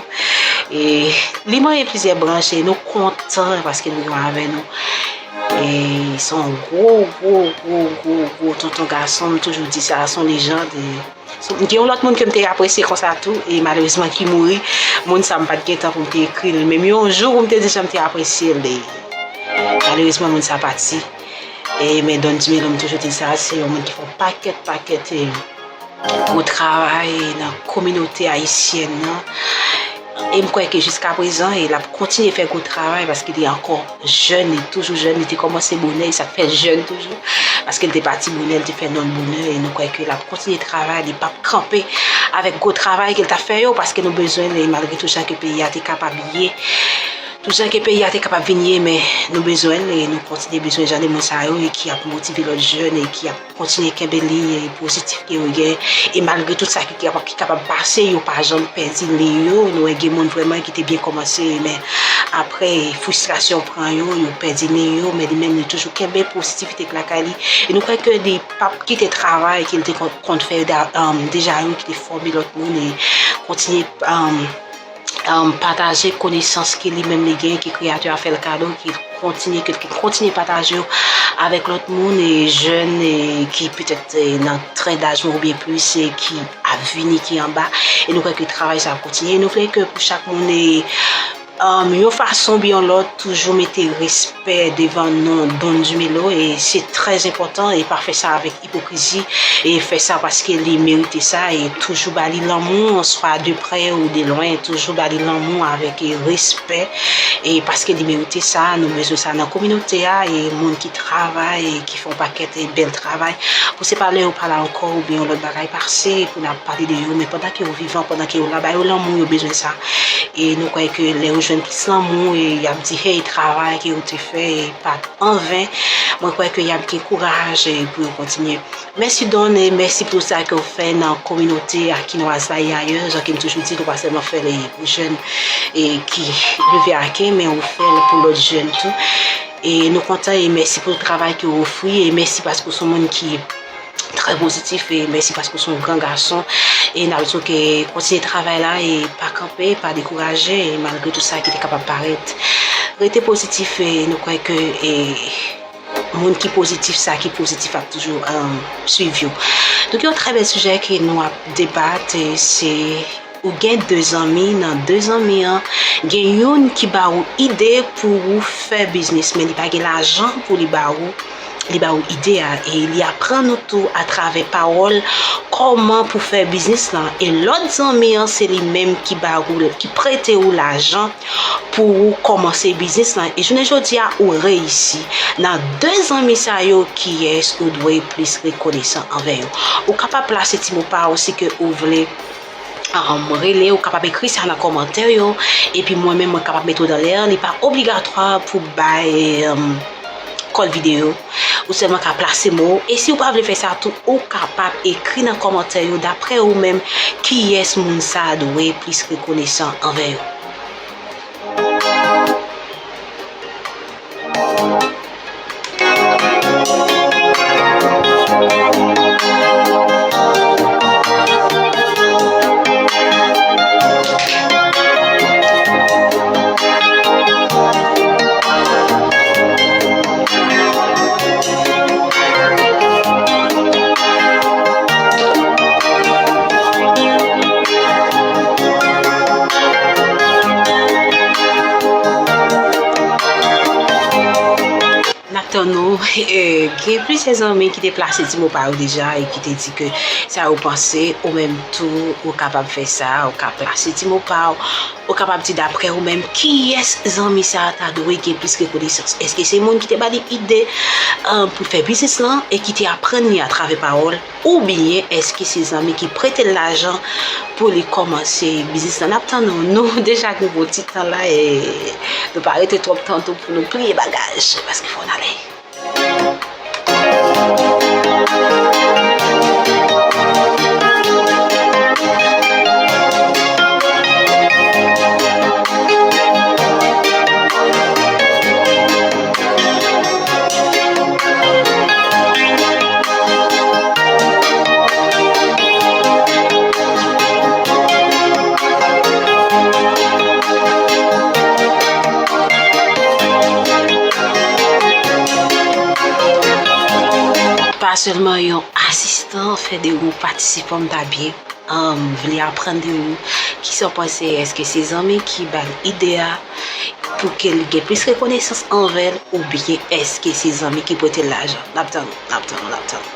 E li manyen plizyè branch e nou kontan paske nou gen avè nou. E se yon gwo, gwo, gwo, gwo, gwo tonton gason, m toujou di sa, se yon lejand. E se, gen yon lòt moun ke m te apresye konsa tou, e malerezman ki mouri. Moun sa m pa t gen tan pou m te ekri l. Menm yon jou pou m te di jan m te apresye l. E malerezman moun sa pati. E, men Don Dumelo, m toujou di l sa, se yon moun ki fè yon pakèt, pakèt, e, gwo travay nan kominote ayisyèn nan. E m kwè ke jiskaprezan, e l ap kontinye fè gwo travay paske li ankò jèn, li toujou jèn, li te kòmanse bonè, e sa k fè l jèn toujou, paske l te pati bonè, l te fè non l bonè, e nou kwè ke l ap kontinye travay, li p ap kanpe avèk gwo travay ke l t ap fè yo, paske nou bezwen l, e malgre tou jan ke peyi a te kapab ye, Tou jan ke peyi a te kapab vin ye, men nou bezwen l, e nou kontinye bezwen jan de moun sa yo, e ki ap motive lòt jèn, e ki ap kontinye kenbe liy pozitif ke yo gen, e malgre tout sa ki, ki ap, ki kapab pase, yo pa janm pèdi liy yo. Nou wè gen moun vrèman ki te byen kòmanse, men apre, fristrasyon pran yo, yo pèdi liy yo, men li menm, li toujou kenbe pozitivite k lakay li. E nou kwè ke li p ap kite travay ke l te kon, konn fè da, um, deja yo, ki te fòme lòt moun, e kontinye, um, um, pataje konesans ke li menm li gen, ke Kreyatè a fè l kado, ke l kontinye, ke l kontinye pataje yo avèk lòt moun, e jèn, e ki petèt, e, nan tranch daj mwen oubyen plis, e ki ap vini, ki anba. E nou kwè ke travay sa ap kontinye. E nou vle ke pou chak moun, e, um, yon fason oubyen yon lòt, toujou mete respè devan non Don Dumelo, e se trè enpòtan, e pa fè sa avèk ipokrizi, e fè sa paske li merite sa, e toujou ba li lanmou, swa de prè ou de lwen, toujou ba li lanmou avèk, e, respè, e paske li merite sa, nou bezwen sa nan kominote a, e moun ki travay, e ki fè yon pakèt, e bèl travay. Pou se pa lè yo pa la ankò, oubyen yon lòt bagay pase, pou n ap pale de yo, men pandan ke yo vivan, pandan ke yo la, ba yo lanmou, yo bezwen sa. E nou kwè ke lè yo jwenn jwenn plis lanmou e y ap di, hey, travay ke ou te fè e pa t anven. Mwen kwè ke y ap gen kouraj e pou yo kontinye. Mèsi Don e mèsi pou sa ke w fè nan kominote akinwaz la e ayè. Jan ke m toujou di, nou pa sèlman fè l pou jèn e ki leve aken, men ou fè l pou lòt jèn tou. E nou kontan e mèsi pou travay ke w ofri e mèsi paske w se yon moun ki trè pozitif e mèsi paske w se yon gran gason. E n ap di w ke kontinye travay la e pa kanpe, pa dekouraje e malgre tout sa ki te kapab parèt. Rete pozitif e nou kwè ke e moun ki pozitif, sa ki pozitif ap toujou um, swiv yo. Donk yon trè bèl sijè ke nou ap debat, e se ou gen de zanmi, nan de zanmi an, gen youn ki ba ou ide pou ou fè biznis, men li pa gen lajan pou li ba ou, li ba ou ide a, e li aprann ou tou atravè pawòl kòman pou fè biznis lan. E lòt zanmi an, se li menm ki ba ou, ki prete ou lajan pou ou kòmanse biznis lan. E jounen jodi a, ou reyisi. Nan de zanmi sa yo, kiyès ou dwe plis rekonesan anvè yo? Ou kapab plase ti mo pa ou si ke ou vle um, rele, ou kapab ekri sa nan kòmantè yo, epi mwen menm, mwen kapab mete w dan lè. Li pa obligatwa pou bay um, kòd videyo. Ou sèlman ka plase mo. E si ou pa vle fè sa tou, ou kapab ekri nan kòmantè yo, daprè ou menm, kiyès moun sa a dwe plis rekonesan anvè yo. N ap tann ou. Eh, gen plizyè zanmi ki te plase ti mo pa yo deja e ki te di ke sa yo panse, ou menm tou, ou kapab fè sa, ou ka plase ti mo pa w, ou kapab di daprè ou menm, kiyès zanmi sa a ta dwe gen plis rekonesans? Èske se moun ki te ba li ide um, pou l fè biznis lan e ki te aprann li atravè pawòl? Oubyen èske se zanmi ki prete l lajan pou li kòmanse biznis lan? N ap tann nou. Nou deja gen bon ti tan la e nou pa rete twòp tan tou pou nou pliye bagaj paske fò n ale. Pa sèlman yon asistan, fè de ou patisipan m ta byen. An, m vle aprann de ou. Kisa w panse? Èske se zanmi ki ba l ide a pou ke l gen plis rekonesans anvè l, oubyen èske se zanmi ki prete l lajan? N ap tann ou, n ap tann ou, n ap tann ou.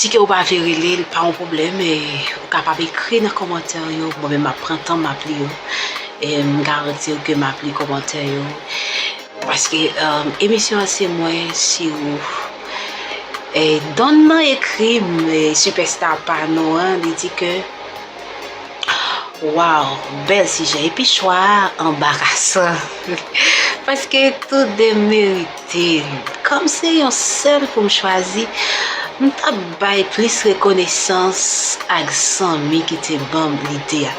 Si ke ou pa vle rele l, pa yon pwoblèm, e, ou kapab ekri nan kòmantè yo. Mwen menm, m ap pran tan m ap li yo. E m garanti w ke m ap li kòmantè yo. Paske, um, emisyon an se mwen, si ou. E, Don nan ekri m, e, sipèsta pa nou an, li di ke, waw, bèl sijè. Epi chwa a anbarasan. Paske tou de merite. Kòm se yon sèl pou m chwazi, m t ap bay plis rekonesans ak zanmi ki te ban m lide a.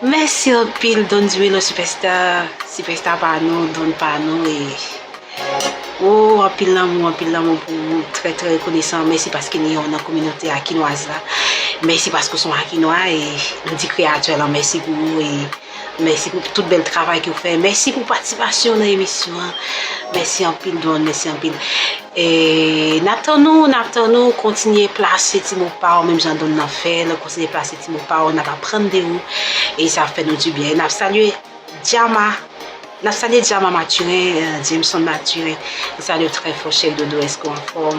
Mèsi anpil, Don Dumelo, sipèsta, sipèsta pa nou, Don pa nou, e, o, anpil lanmou, anpil lanmou pou ou, trè, trè rekonesan. Mèsi paske ni yon nan kominote akinwaz la. Mèsi paske w se yon akinwa, e nou di kreyatè lan mèsi pou ou, e mèsi pou tout bèl travay ke w fè. Mèsi pou patisipasyon nan emisyon an. Mèsi anpil, Don, mèsi anpil. E n ap tann ou, n ap tann ou, kontinye plase ti mo pa w, menm jan Don nan fè l, kontinye plase ti mo pa w, n ap aprann de ou, e sa ap fè nou dibyen. E n ap salye Jama, N ap salye Jama Mathurin, eh, Jameson Mathurin. N salye w trè fò, cheri doudou, èske w anfòm?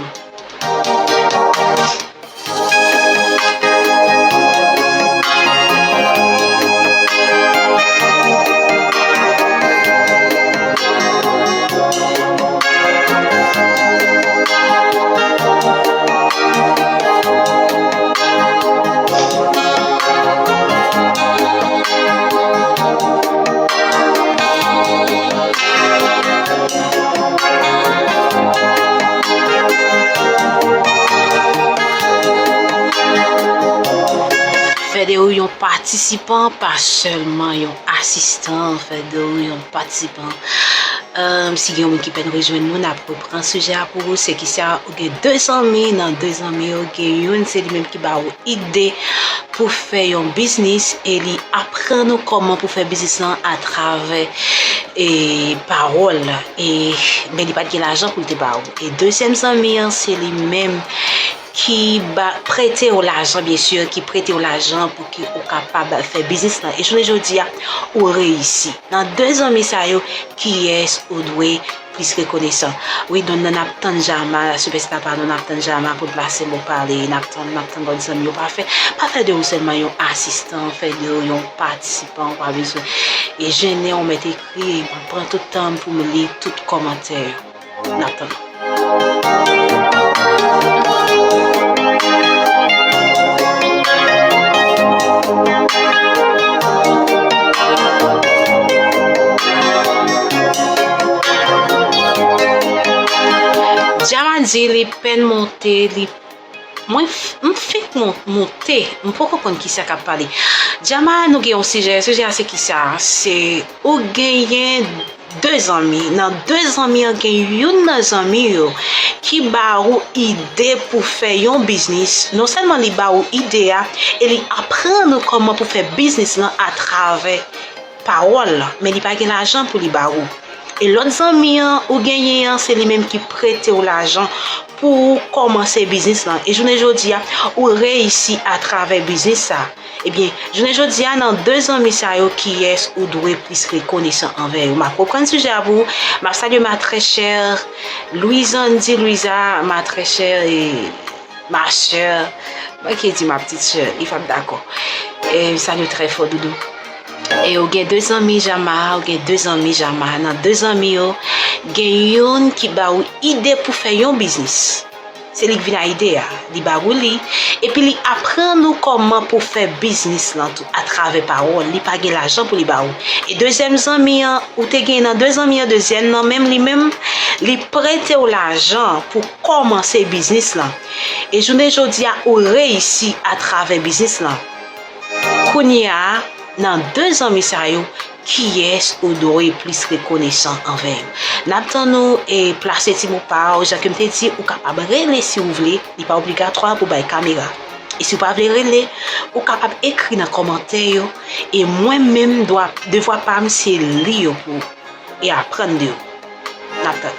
Fè de ou yon patisipan, pa sèlman yon asistan. Fè de ou yon patisipan. Ahn, si gen yon moun ki pèn rejwenn nou, n ap reprann sijè a pou ou. Se kisa, ou gen de zanmi, nan de zanmi yo, gen youn, se li menm ki ba ou ide pou fè yon biznis e li aprann ou kòman pou fè biznis lan atravè, e, pawòl. E, men li pa t gen lajan pou l te ba ou. E dezyèm zanmi an, se li menm ki ba, prete w lajan, byen si, ki prete w lajan pou ke ou kapab fè biznis lan. E jounen jodi a, ou reyisi. Nan de zanmi sa yo, kiyès ou dwe plis rekonesan? Wi, donn nan n ap tann Jama, sipèsta pa nou, n ap tann Jama pou l plase mo pale, n ap tann, n ap tann lòt zanmi yo. Pa fè, pa fè de ou sèlman yon asistan, fè de ou yon patisipan, ou pa bezwen e jennen, ou mèt ekri, e m ap pran tout tan m pou m li tout kòmantè yo. N ap tann. Jama di li pèn monte, li, mwen, f-, m fenk mon-, monte, m poko konn kisa k ap pale. Jama, nou gen yon sijè, sijè a se kisa? Se ou genyen de zanmi. Nan de zanmi an, gen youn nan zanmi yo ki ba ou ide pou fè yon biznis. Non sèlman li ba ou ide a, e li aprann ou kòman pou fè biznis lan atravè pawòl, men li pa gen lajan pou li ba ou. E lòt zanmi an ou genyen an, se li menm ki prete w lajan pou ou kòmanse biznis lan. E jounen jodi a, ou reyisi atravè biznis sa. Ebyen, jounen jodi a, nan de zanmi sa yo, kiyès ou dwe plis rekonesan anvè yo? M ap reprann sijè a pou ou. M ap salye ma très chère Louise Andy, Louisa, ma très chère, e ma sè, mwen ki di ma petite sœur, li p ap dakò. E m salye w trè fò, doudou. E ou gen de zanmi Jama, ou gen de zanmi Jama. Nan de zanmi yo, gen youn ki ba ou ide pou fè yon biznis. Se li k vin a ide a, li ba ou li, epi li aprann ou kòman pou fè biznis lan tou atravè pawòl, li pa gen lajan pou li ba ou. E dezyèm zanmi an, ou te gen nan de zanmi an, dezyèm nan menm li menm, li prete w lajan pou kòmanse biznis lan. E jounen jodi a, ou reyisi atravè biznis lan. Kounye a, nan de zanmi sa yo, kiyès ou dwe plis rekonesan anvè yo? N ap tann ou e plase ti mo pa w, jan ke m te di, ou kapab rele si w vle, li pa obligatwa pou bay kamera. E si w pa vle rele, ou kapab ekri nan kòmantè yo, e mwen menm, dwa, devwa pa m, se li yo pou, e aprann de yo. N ap tann.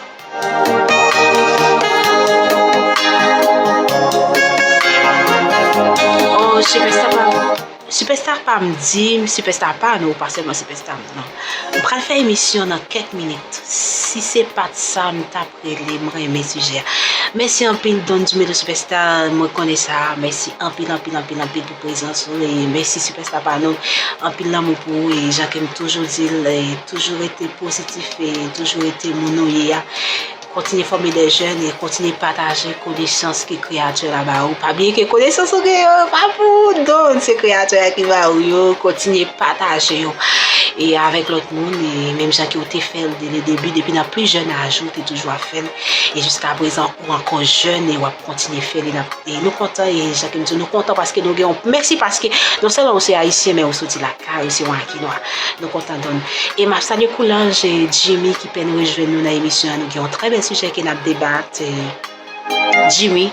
Oh, sipèsta pa m. Sipèsta pa m di m, sipèsta pa nou, pa sèlman sipèsta m, non. M pral fè emisyon nan kèk minit. Si se pa t sa, m t ap rele, m renmen sijè a. Mèsi anpil, Don Dumelo sipèsta, mwen konnen sa. Mèsi anpil, anpil, anpil, anpil pou prezans ou. E mèsi sipèsta pa nou. Anpil lanmou pou ou. E jan ke m toujou di l, e toujou rete pozitif e toujou rete moun ou ye a. Kontinye fòme de jèn e kontinye pataje konesans ke Kreyatè la ba ou. Pa bliye ke konesans ou gen yo, pa pou ou, Don, se Kreyatè a ki ba ou yo. Kontinye pataje yo e avèk lòt moun, e menm jan ke ou te fè l de le debi, depi nan pli jèn aj ou, ou te toujou ap fè l. E jiska prezan, ou ankò jèn e w ap kontinye fè l. E n ap, e nou kontan, e jan ke m di, nou kontan paske nou gen yon, mèsi paske non sèlman ou se ayisyen, men ou soti lakay, ou se yon Akinwa. Nou kontan, Don. E m ap salye Koulanj, e Jimmy ki pèn rejwenn nou nan emisyon an. Nou gen yon trè bèl sijè ke n ap debat. E Jimmy,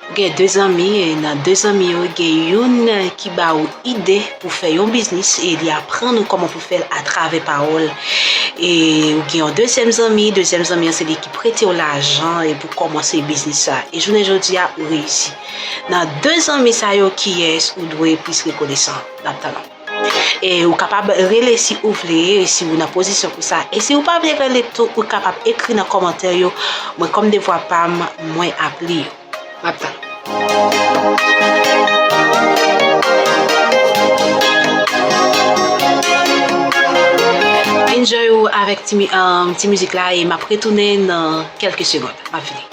ou gen de zanmi, e nan de zanmi yo, gen youn ki ba ou ide pou fè yon biznis, e li aprann ou kòman pou fè l atravè pawòl. E ou gen yon dezyèm zanmi, dezyèm zanmi an se li ki prete w lajan, e pou kòmanse biznis sa. E jounen jodi a, ou reyisi. Nan de zanmi sa yo, kiyès ou dwe plis rekonesan? N ap tann ou. E ou kapab rele si ou vle, e si ou nan pozisyon pou sa. E si ou pa vle rele tou, ou kapab ekri nan kòmantè yo. Mwen, kòm devwa pa m, mwen ap li yo. M ap tann. Enjoy ou avèk ti, mi- um, ti mizik la, e m ap retounen nan kèlke segond. M ap vini.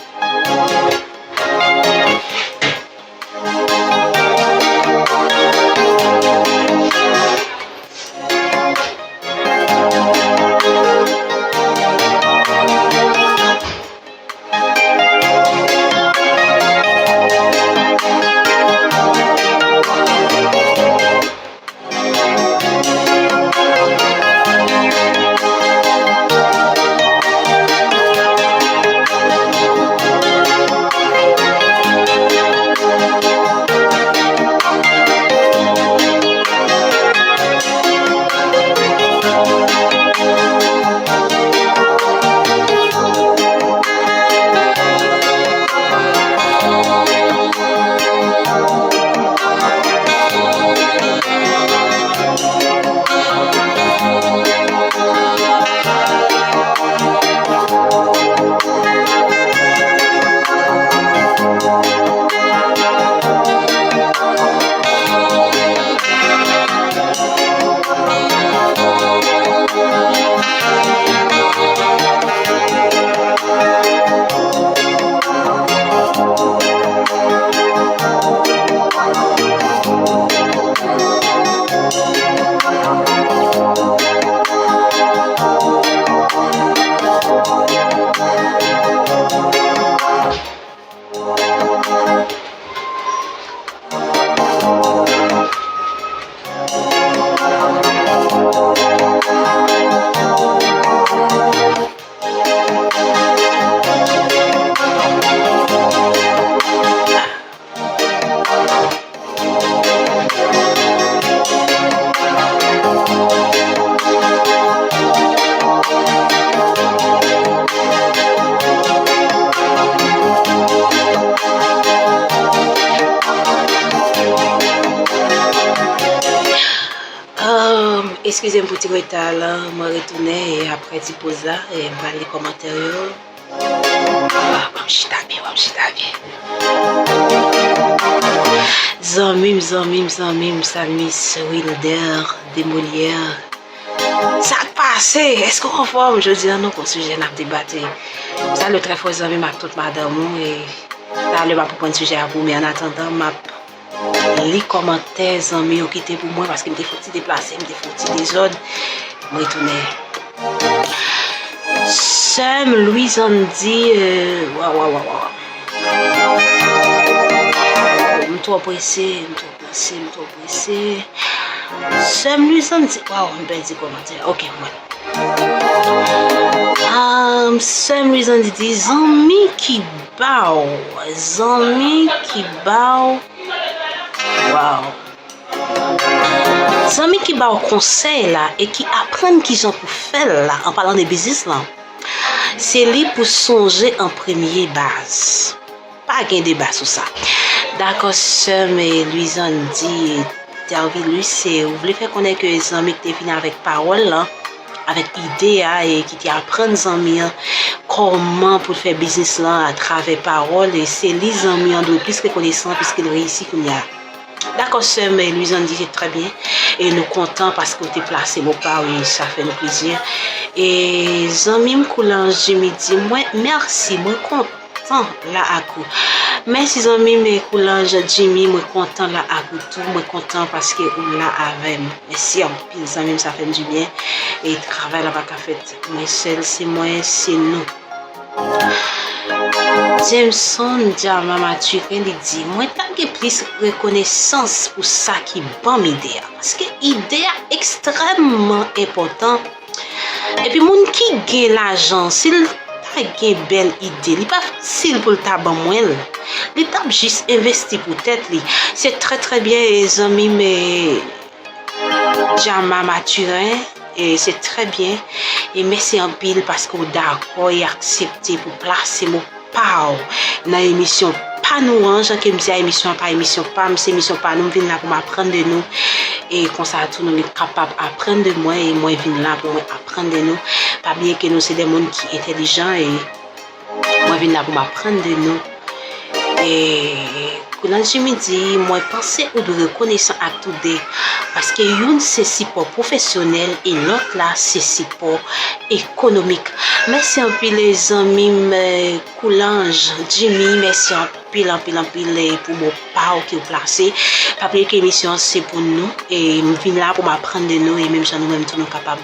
Um, eskize m pou ti reta la, mwen retounen e apre ti poz la, e m pral li kòmantè yo. Ah, ban m chita byen, ban m chita byen. Zanmi m, zanmi m, zanmi m, Salmis Wilder de Molière. Sa k pase? Èske w anfòm? Jodi a, nou gon sijè n ap debate. Salye trè fò zanmi m ak tout madanm ou, e talè m ap reprann sijè a pou ou, men annatandan, m ap li kòmantè zanmi yo kite pou mwen, paske m te fè yon ti deplase, m te fè yon ti dezòd. Mwen retounen. Sè m Louise Andy, euh, waw, waw, waw, waw. M twò prese, m twò prese, m twò prese. Sè m Louise Andy, waw, m pèdi kòmantè. Ok, mwen. Ah, sè m Louise Andy di, zanmi ki ba w, zanmi ki ba w. Waw. Zanmi ki ba w konsèy la e ki aprann kijan pou fè l la, an palan de biznis lan, se li pou sonje an premye baz. Pa gen deba sou sa. Dakò, sè m Louise Andy Tervilus, se ou vle fè konnen ke zanmi ki te vini avèk pawòl lan, avèk ide a, e ki te aprann zanmi an kòman pou l fè biznis lan atravè pawòl, e se li zanmi an dwe plis rekonesan piske l reyisi kounye a. Dakò, sè m Louise Andy, se trè byen. E nou kontan paske w te plase mo pa w, e sa fè nou plezi. E zanmi m Koulanj Jimmy di, mwen, mèsi, mwen kontan la ak ou. Mèsi zanmi m Koulanj Jimmy, mwen kontan la ak ou tou. Mwen kontan paske ou la avè m. Mèsi anpil zanmi m, sa fè m dibyen. E travay la pa ka fèt mwen sèl, se mwen, se nou. Jameson Jama Mathurin, li di, mwen ta gen plis rekonesans pou sa ki ban m ide a. Paske ide a ekstrèmman enpòtan. Epi moun ki gen lajan, si l ta gen bèl ide, li pa fasil pou l ta ban mwen l. Li t ap jis envesti pou tèt li. Se trè, trè byen, e zanmi m, e Jama Mathurin, e se trè byen. E mèsi anpil paske w dakò e aksepte pou plase mo pa w nan emisyon pa nou an, jan ke m di a, emisyon an pa emisyon pa m, se emisyon pa nou, m vin la pou m aprann de nou. E konsa tou, nou vin kapab aprann de mwen, e mwen vin la pou mwen aprann de nou. Pa bliye ke nou se de moun ki entèlijan, e mwen vin la pou m aprann de nou. E Kounal Jimmy di, mwen panse ou dwe rekonesan ak tou de, paske youn se sipò pwofesyonèl e lòt la se sipò ekonomik. Mèsi anpil, zanmi m, eh, Koulanj Jimmy, mèsi anpil, anpil, anpil, eh, pou mo pa w ke w plase. Pa bliye ke emisyon an se pou nou, e m vin la pou m aprann de nou, e menm jan nou menm tou nou kapab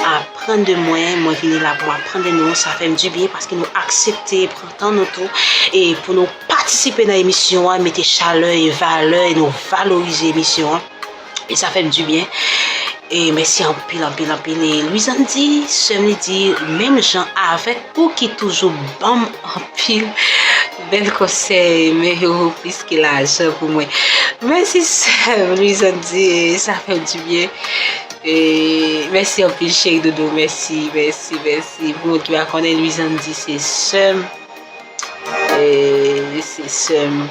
aprann de mwen, mwen vini la pou m aprann de nou, sa fè m dibyen paske nou aksepte pran tan nou tou e pou nou patisipe nan emisyon an, mete chalè e valè e nou valorize emisyon an. E sa fè m dibyen. E mèsi anpil, anpil, anpil. E Louise Andy, sè m li di, menm jan avèk ou ki toujou ban m anpil bèl konsèy, men yo plis ke lajan pou mwen. Mèsi sè m, Louise Andy, e sa fè m dibyen. E mèsi anpil, cheri doudou. Mèsi, mèsi, mèsi. Pou moun ki pa konnen, Louise Andy se sè m. E se sè m.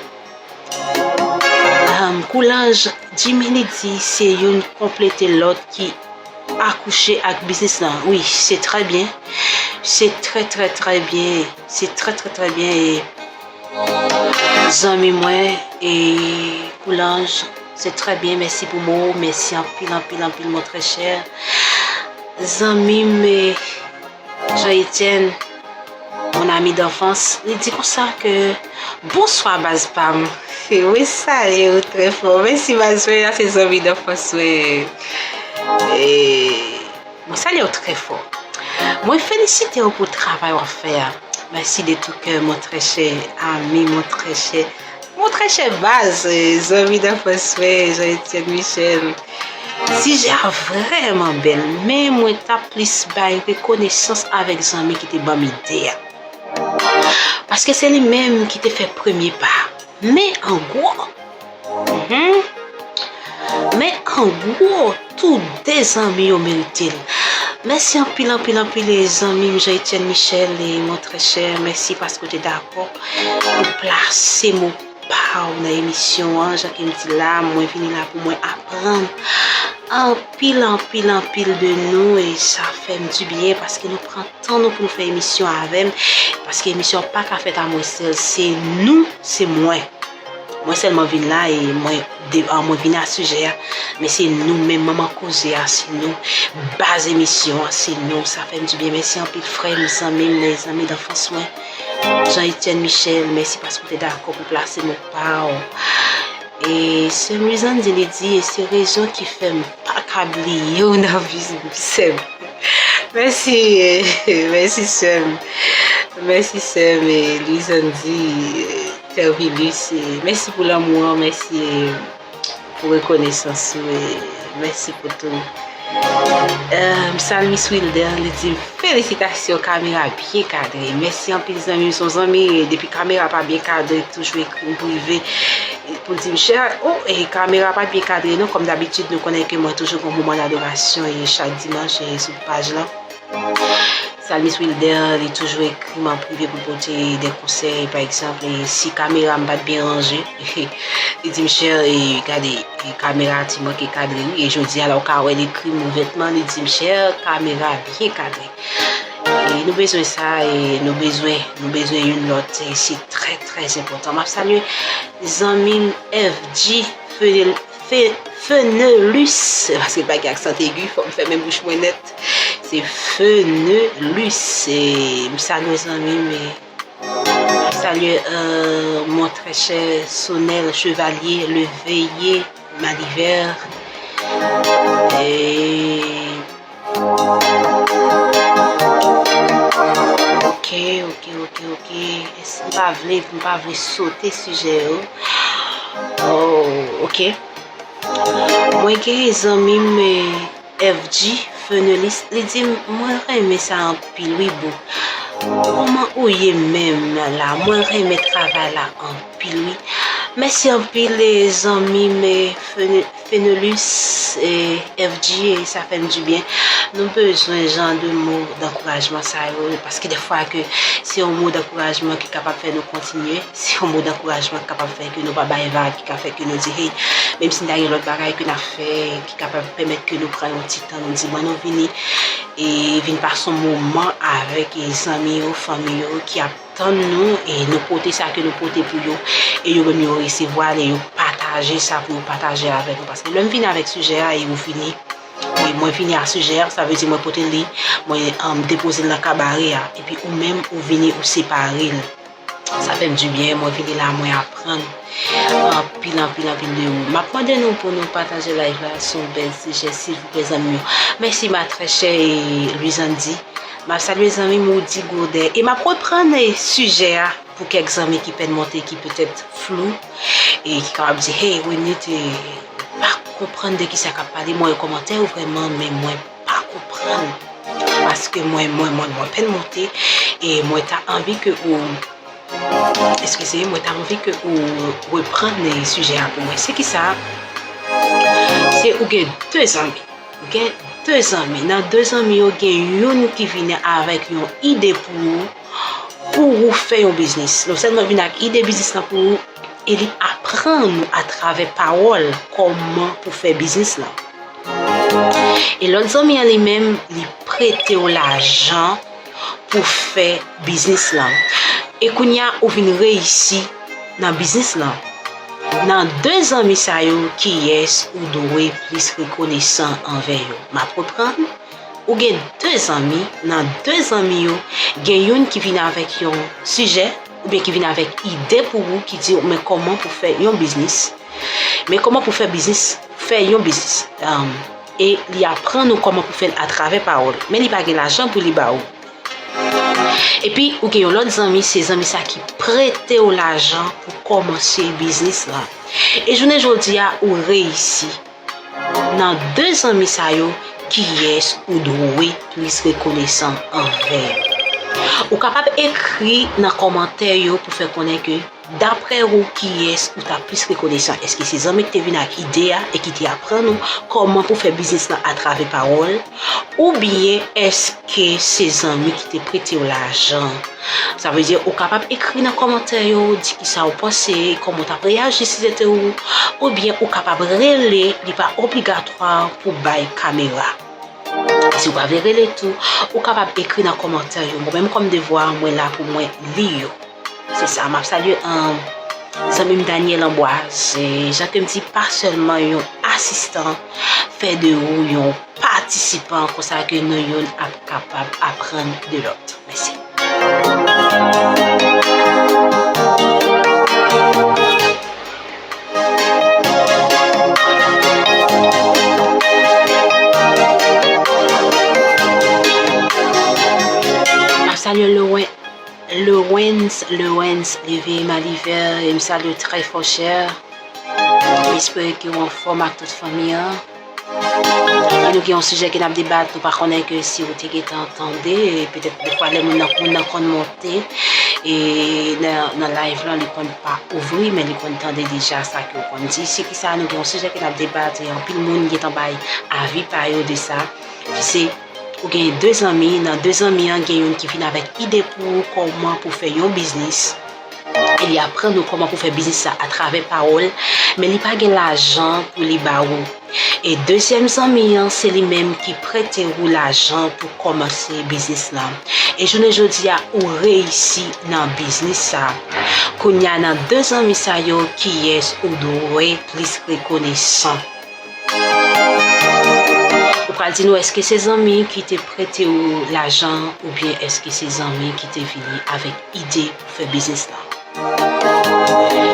Ahn, Koulanj Jimmy li di se youn konplete lòt ki akouche ak biznis lan. Wi, se trè byen. Se trè, trè, trè byen. Se trè, trè, trè byen. E zanmi mwen, e Koulanj, se trè byen. Mèsi pou mo. Mèsi anpil, anpil, anpil, mon très cher. Zanmi m, e Jean Etienne, mon ami d'enfance, li di konsa ke, bonswa baz pa m. Mwen salye w trè fò. Mèsi baz mwen, sa se zanmi d'enfance mwen. E, mwen salye w trè fò. Mwen felisite w pou travay w ap fè a. Mèsi de tout cœur, mon très cher ami, mon très cher, mon très cher baz, eh, zanmi d'enfance mwen, Jean Etienne Michel. Sijè a vrèman bèl, men mwen t ap plis bay rekonesans avèk zanmi ki te ban m ide a. Paske se li menm ki te fè premye pa. Men an gwo, mhm. Men an gwo, tou de zanmi yo merite l. Mèsi anpil, anpil, anpil, e zanmi m Jean Etienne Michel, e mon très cher, mèsi paske w te dakò pou plase mo pa w nan emisyon an. Jan ke m di la, mwen vini la pou mwen aprann anpil, anpil, anpil de nou, e sa fè m dibyen paske nou pran tan nou pou nou fè emisyon avè m, paske emisyon an pa ka fèt a mwen sèl, se nou, se mwen. Mwen sèlman vin la e mwen de, ah, mwen vin a sijè a, men se nou menm, manman koze a, se nou, baz emisyon an, se nou, sa fè m dibyen. Mèsi anpil frè m, zanmi m, zanmi d'enfance mwen, Jean Etienne Michel, mèsi paske w te dakò pou plase mo pa w. E sè m Lizandy li di, e se rezon ki fè m pa ka bliye w nan vi m, sè m. Mèsi, mèsi sè m. Mèsi sè m, e Lizandy, e Tervilus, e mèsi pou lanmou an, mèsi, e pou rekonesans ou, e mèsi pou tou. Eh, Psalmiste Wilder, li di, felisitasyon, kamera byen kadre. Mèsi anpil zanmi m, se yon zanmi, depi kamera pa byen kadre, toujou ekri m prive pou l di m, chè, oh, e kamera pa byen kadre non, kòm dabitid, nou konnen ke mwen toujou gen moman dadorasyon, e chak dimanch, e sou paj lan. Psalmiste Wilder, li toujou ekri m an prive pou l pote de konsèy, pa egzanp, e si kamera m pa t byen ranje, li di m, chè, e gade, e kamera ti manke kadre wi, e jodi a la w ka wè l ekri m ouvètman, li di m, chè, kamera byen kadre. E nou bezwen sa, e nou bezwen, nou bezwen youn lòt, e se trè, trè enpòtan. M ap salye zanmi m F G Fenel-, Fe-, Fenelus, paske l pa gen aksan egi, fò m fèmen bouch mwen nèt. Se Fenelus, e m salye zanmi m, e Salut, euh, mon très cher Sonel Chevalier, le veillé Maliver. Et ok, ok, ok, ok. M pa vle, m pa vle sote sijè yo. Oh, ok. Mwen gen zanmi m, eh, F G Fenelus, li di m, mwen renmen sa anpil wi boo. Kòman ou ye menm la? Mwen renmen travay la anpil wi. Mèsi anpil, eh, zanmi m, eh, Fene-, Fenelus, eh, F G, eh, sa fè m dibyen. Nou bezwen jan de mo dankourajman sa yo, paske defwa ke se yon mo dankourajman ki kapab fè nou kontinye, se yon mo dankourajman ki kapab fè ke nou pa bay vag, ki ka fè ke nou di, hey, menm si n ta gen lòt bagay ke n ap fè, ki kapab pèmèt ke nou pran yon ti tan, nou di, ban nou vini, e vin pase yon moman avèk, e, zanmi yo, fanmi yo, ki ap tann nou, e nou pote sa ke nou pote pou yo, e yo menm yo resevwa l, e yo pataje sa pou yo pataje avèk nou. Paske lè m vini avèk sijè a, e ou vini, e mwen vini a sijè a, sa vle di mwen pote li, mwen, um, depoze l nan kabare a, epi ou menm ou vini ou separe l. Sa fè m dibyen, mwen vini la, mwen aprann anpil, anpil, anpil de ou. M ap mande nou pou nou pataje live la, se yon bèl sijè, silvouplè, zanmi yo. Mèsi, ma très chère, e Luisandi. M ap salye zanmi m Woody Gourdin. E m ap reprann, e, sijè a pou kèk zanmi ki pèn monte, ki petèt flou, e ki kapab di, hey, Winnie, te pa konprann de kisa k ap pale. Mwen, kòmantè yo vrèman, men mwen pa konprann. Paske mwen, mwen, mwen, mwen pèn monte, e mwen ta anvi ke ou, eskize, mwen ta anvi ke ou reprann, e, sijè a pou mwen. Se kisa? Se ou gen de zanmi. Ou gen de zanmi. Nan de zanmi yo, gen youn ki vini avèk yon ide pou ou, pou ou fè yon biznis. Non sèlman vin ak ide biznis lan pou ou, e li aprann ou atravè pawòl kòman pou fè biznis lan. E lòt zanmi an li menm, li prete w lajan pou fè biznis lan. E kounye a, ou vin reyisi nan biznis lan. Nan de zanmi sa yo, kiyès ou dwe plis rekonesan anvè yo? M ap reprann. Ou gen de zanmi, nan de zanmi yo, gen youn ki vin avèk yon sijè, oubyen ki vin avèk ide pou ou, ki di w, men kòman pou fè yon biznis, men kòman pou fè biznis, fè yon biznis. Um, e li aprann ou kòman pou fè l atravè pawòl. Men li pa gen lajan pou li ba ou. Epi, ou gen yon lòt zanmi, se zanmi sa ki prete w lajan pou kòmanse biznis lan. E jounen jodi a, ou reyisi. Nan de zanmi sa yo, kiyès ou dwe plis rekonesan anvè yo? Ou kapab ekri nan kòmantè yo pou fè konnen ke, daprè ou, kiyès ou ta plis rekonesan? Èske se zanmi ki te vin ak ide a e ki te aprann ou kòman pou fè biznis lan atravè pawòl? Oubyen èske se zanmi ki te prete w lajan? Sa vle di, ou kapab ekri nan kòmantè yo, di kisa ou panse, kòman w t ap reyaji si se te ou, oubyen ou kapab rele, li pa obligatwa pou bay kamera. Si w pa vle rele tou, ou kapab ekri nan kòmantè yo. Mwen menm kòm devwa, mwen la pou mwen li yo. Se sa, m ap salye, um, zanmi m Daniel Amboise, jan ke m di, pa sèlman yon asistan, fè de ou yon patisipan, konsa ke nou youn ap kapab aprann de lòt. Mèsi. M ap salye Lowen, Lewens, Lewens, leve Malivè, e m salye trè fò chè. M espere ke w anfòm ak tout fanmi an. E nou gen yon sijè ke n ap debat, nou pa konnen ke si ou te gentan tande, e petèt defwa lè moun nan, moun nan konn monte, e nan, nan live lan, li konn pa ouvri, men li konn tande deja sa ke w konn di. Se kisa, nou gen yon sijè ke n ap debat, e anpil moun gentan bay avi pa yo de sa, ki se, ou gen de zanmi, nan de zanmi an, gen youn ki vin avèk ide pou ou kòman pou fè yon biznis. E li aprann ou kòman pou fè biznis sa atravè pawòl, men li pa gen lajan pou li ba ou. E dezyèm zanmi an, se li menm ki prete ou lajan pou kòmanse biznis lan. E jounen jodi a, ou reyisi nan biznis sa. Kounye a, nan de zanmi sa yo, kiyès ou dwe plis rekonesan? Ou pral di nou, èske se zanmi ki te prete ou lajan oubyen èske se zanmi ki te vini avèk ide pou fè biznis lan?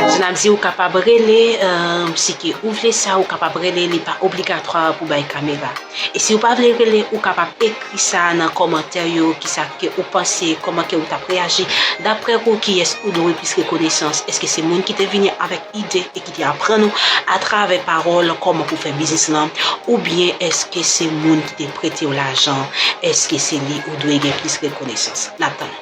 Jan n ap di, ou kapab rele, um, si ke ou vle sa, ou kapab rele, li pa obligatwa pou bay kamera. E si ou pa vle rele, ou kapab ekri sa nan kòmantè yo, kisa ke ou panse, kòman ke ou t ap reyaji. Daprè ou, kiyès ou dwe plis rekonesans? Èske se moun ki te vini avèk ide e ki te aprann ou atravè pawòl kòman pou fè biznis lan, oubyen èske se moun ki te prete w lajan, èske se li ou dwe gen plis rekonesans? N ap tann.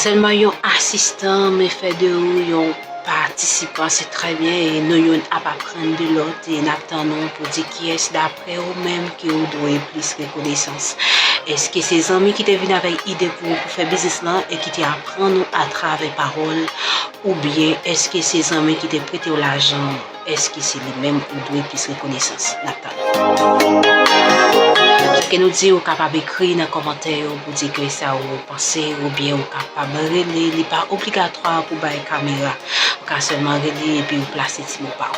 Sèlman yon asistan, men fè de ou yon patisipan, se trè byen, e nou youn ap aprann de lòt, e n ap tann ou pou di kiyès daprè ou menm ke ou dwe plis rekonesans. Èske se zanmi ki te vin avèk ide pou ou pou fè biznis lan e ki te aprann ou atravè pawòl, oubyen èske se zanmi ki te prete w lajan? Èske se li menm ou dwe plis rekonesans? N ap tann ou. Jan ke nou di, ou kapab ekri nan kòmantè yo pou di ke sa ou panse, oubyen ou kapab rele. Li pa obligatwa pou bay kamera. Ou ka sèlman rele epi ou plase ti mo pa w.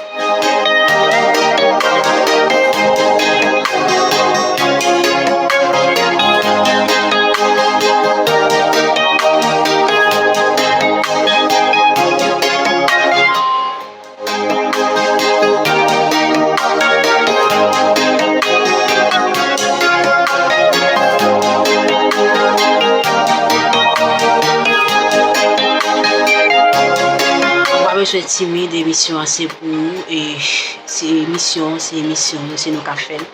Ou pa bezwen timid, emisyon an se pou ou, e se emisyon, se emisyon nou, se nou k ap fè l.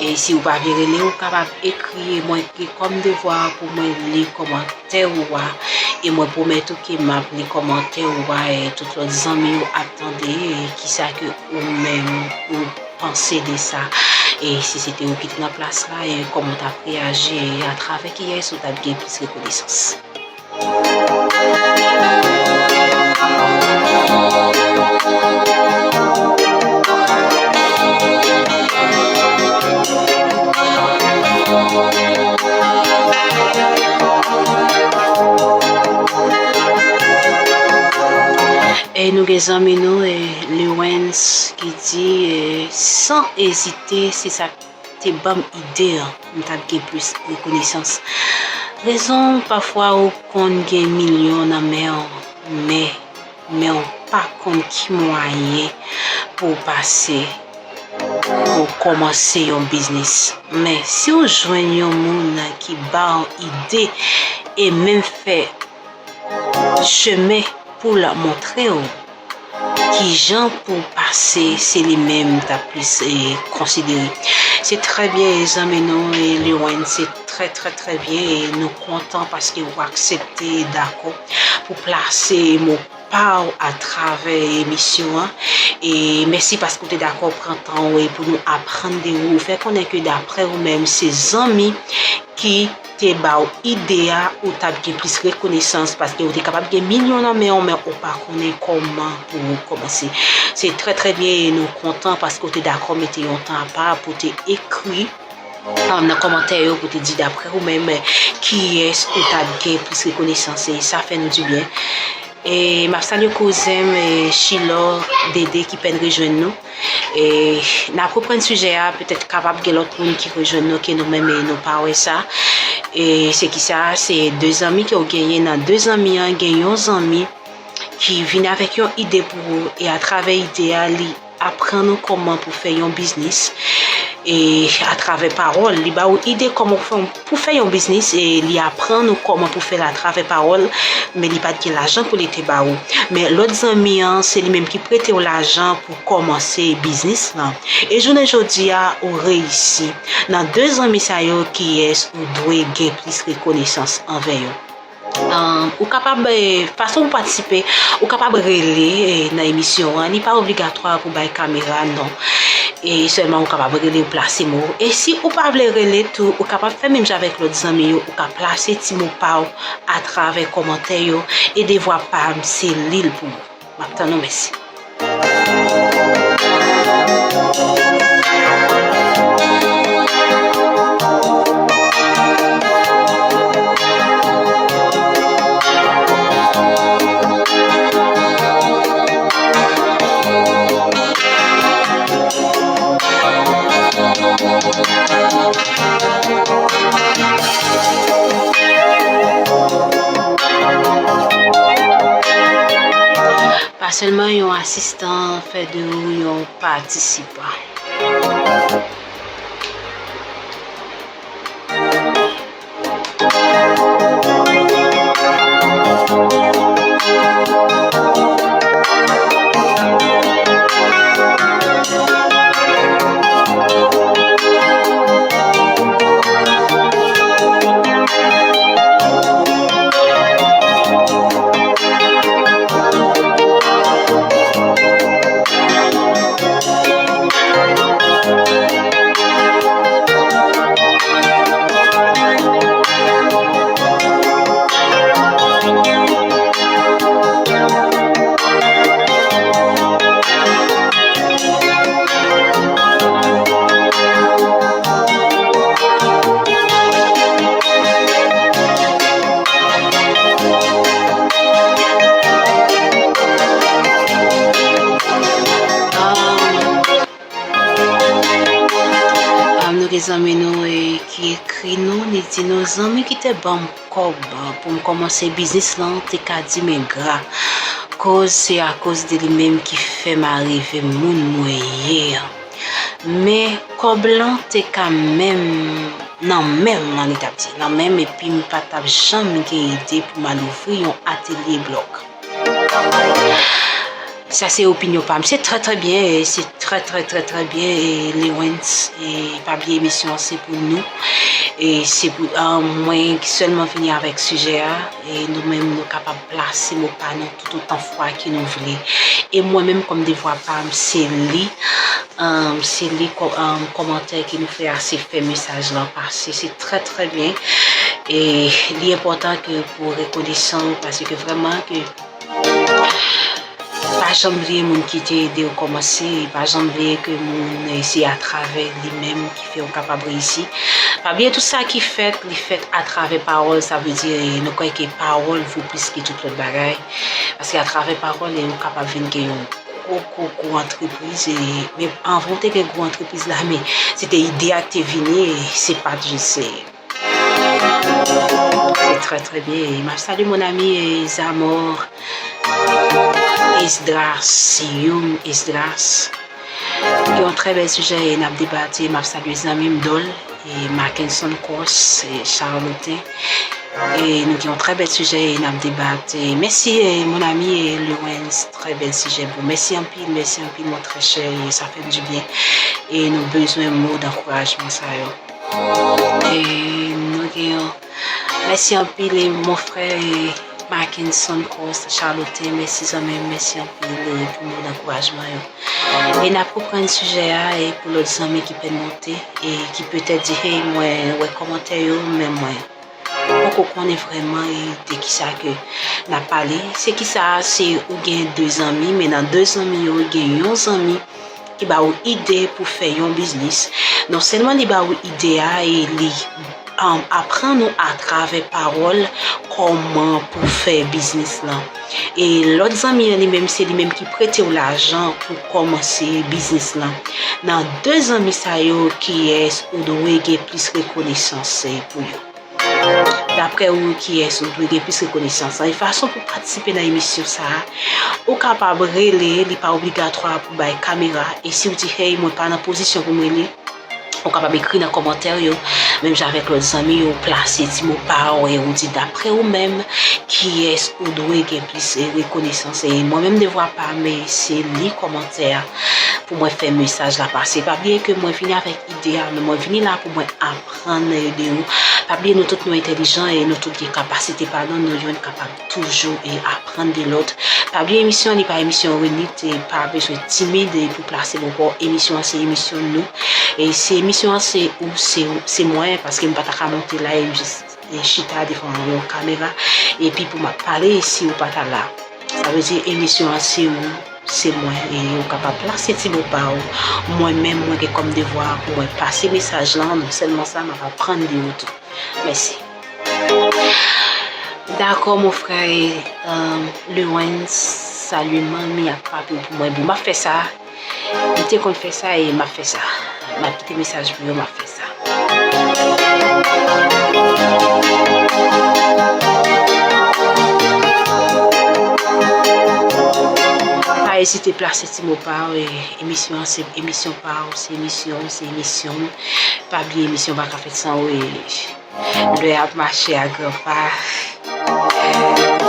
E si ou pa vle rele, ou kapab ekri, e mwen gen kòm devwa pou mwen li kòmantè ou a. E mwen pwomèt ou ke m ap li kòmantè ou a, e tout lòt zanmi yo ap tande, e kisa ke ou menm ou panse de sa. E si se te ou ki te nan plas la, e kòman w t ap reyaji, e atravè kiyès ou t ap gen plis rekonesans? E nou gen zanmi nou, e, Lewens ki di, e, san ezite, se sa te ban m ide an, m t ap gen plis rekonesans. Rezon, pafwa ou konn gen milyon nan men w, men, men w pa konn ki mwayen pou w pase, pou w kòmanse yon biznis. Men, si w jwenn yon moun ki ba w ide e menm fè chemen pou l montre w kijan pou w pase, se li menm m t ap plis, e, konsidere. Se trè byen, e, zanmi nou, e, Lewen, se trè, trè, trè byen, e nou kontan paske w aksepte, dakò, pou plase mo pa w atravè emisyon an. E mèsi paske w te dakò pran tan w, e, pou nou aprann de ou. Ou fè konnen ke daprè ou menm, se zanmi ki te ba w ide a, ou t ap gen plis rekonesans, paske ou te kapab gen milyon nan men w, men ou pa konnen kòman pou w kòmanse. Se trè, trè byen, e nou kontan paske ou te dakò mete yon tan apa pou te ekri, um, nan kòmantè yo pou te di daprè ou menm kiyès ou t ap gen plis rekonesans, e sa fè nou dibyen. E m ap salye kouzen m, e, Chilor Dede ki pèn rejwenn nou. E n ap reprann sijè a, petèt kapab gen lòt moun ki rejwenn nou ke nou menm, e, nou pa wè sa. E se ki sa, se de zanmi ke w genyen, nan de zanmi an, gen yon zanmi ki vin avèk yon ide pou ou, e atravè ide a, li aprann ou kòman pou fè yon biznis, e atravè pawòl. Li ba ou ide kòman pou fè, pou fè yon biznis, e li aprann ou kòman pou fè l atravè pawòl, men li pa t gen lajan pou li te ba ou. Men lòt zanmi an, se li menm ki prete w lajan pou kòmanse biznis lan. E jounen jodi a, ou reyisi. Nan de zanmi sa yo, kiyès ou dwe gen plis rekonesans anvè yo? Um, ou kapab, eh, fason pou patisipe, ou kapab rele, eh, nan emisyon an. Li pa obligatwa pou bay kamera, non. E sèlman ou kapab rele, ou plase mo. E si ou pa vle rele tou, ou kapab fè menm jan avèk lòt zanmi yo, ou ka plase ti mo pa w atravè kòmantè yo, e devwa pa m se li l pou ou. M ap tann ou, mèsi. Pa sèlman yon asistan, fè de ou yon patisipan. Gen zanmi nou, e, ki ekri nou, li di nou, "Zanmi ki te ban m kòb, a, pou m kòmanse biznis lan, te ka di m engra, koz se akoz de li menm ki fè m arive moun mwen ye a. Men kòb lan te ka menm nan men m," li t ap di, "nan men m, epi m pa t ap janm gen ide pou m al ouvri yon atelye blòk." Sa se opinyon pa m. Se trè, trè byen, e, se trè, trè, trè, trè byen, e, Lewens, e, pa bliye emisyon an se pou nou. E se pou, a, mwen ki sèlman vini avèk sijè a, e nou menm nou kapab plase mo pa nou tout otan fwa ke nou vle. E mwen menm kòm devwa pa m, se li, a, se li kò-, a, kòmantè ke nou fè a, se fè mesaj lan pase. Se trè, trè byen. E li enpòtan ke pou rekonesan, paske vrèman ke pa janm bliye moun ki te ede w kòmanse, e pa janm bliye ke moun, e, se atravè li menm ki fè w kapab reyisi. Pa bliye tout sa ki fèt, li fèt atravè pawòl, sa vle di, e, nou kwè ke pawòl vo plis ke tout lòt bagay. Paske atravè pawòl, e, ou kapab vin gen yon gwo, gwo, gwo antrepriz, e, men anvan w te gen gwo antrepriz la, men se te ide a ki te vini, e se pa t jis, e, Se trè, trè byen. E m ap salye mon ami, e, Zamor Esdras, Young Esdras. Gen yon trè bèl sijè, e n ap debate. M ap salye zanmi m Dol, e, Mackenson Kos, e, Charlotin. E nou gen yon trè bèl sijè, e n ap debate. Mèsi, e, mon ami, e, Lewens, trè bèl sijè pou. Mèsi anpil, mèsi anpil, mon trè chè, e sa fè m dibyen. E nou bezwen mo dankourajman sa yo. E nou gen yon mèsi anpil, e mon frè, e, Mackenson Kos, Charlotin, mèsi zanmi m, mèsi anpil, e, pou mo dankourajman yo. E n ap reprann sijè a, e pou lòt zanmi ki pèn monte, e ki petèt di, "Hey, mwen wè kòmantè yo, men mwen poko konnen vrèman, e, de kisa ke n ap pale." Se kisa, se ou gen de zanmi, men nan de zanmi yo, gen yon zanmi ki ba ou ide pou fè yon biznis. Non sèlman li ba ou ide a, e li, um, aprann ou atravè pawòl kòman pou fè biznis lan. E lòt zanmi an, li menm, se li menm ki prete w lajan pou kòmanse biznis lan. Nan de zanmi sa yo, kiyès ou dwe gen plis rekonesans, e, pou yo? Daprè ou, kiyès ou dwe gen plis rekonesans? E fason pou patisipe nan emisyon sa a, ou kapab rele, li pa obligatwa pou bay kamera. E si w di, "Hey, mwen pa nan pozisyon pou m rele," ou kapab ekri nan kòmantè yo, menm jan avèk lòt zanmi yo, ou plase ti mo pa w, e ou di, "Daprè ou menm, kiyès ou dwe gen plis, e, rekonesans?" E mwen menm, devwa pa m, e, se li kòmantè a pou mwen fè mesaj la pase. Pa bliye ke mwen vini avèk ide a, men mwen vini la pou mwen aprann de ou. Pa bliye, nou tout nou entèlijan e nou tout gen kapasite pa nou, nou youn kapab toujou e aprann de lòt. Pa bliye, emisyon an, li pa emisyon renit, e pa bezwen timid, e pou plase mo pa w. Emisyon an, se emisyon nou. E si emisyon an, se ou, se ou, se mwen, paske m pa ta ka monte la e m jis, e chita devan yon kamera, epi pou m ap pale, si ou pa ta la. Sa vle di, emisyon an, se ou, se mwen, e ou kapab plase ti mo pa w. Mwen menm, mwen gen kòm devwa pou mwen pase mesaj lan, non sèlman sa, m ap aprann de ou tou. Mèsi. Dakò, mon frè, e, Lewens, salye manmi ak papi w pou mwen. Bon, m ap fè sa. M te konn fè sa e m ap fè sa. M ap kite mesaj pou yo, m ap fè sa. Pa ezite plase ti mo pa w, e, emisyon an se emisyon pa w, se emisyon w, se emisyon m. Pa bliye emisyon pa ka fèt san ou, e, lè ap mache a gran pa.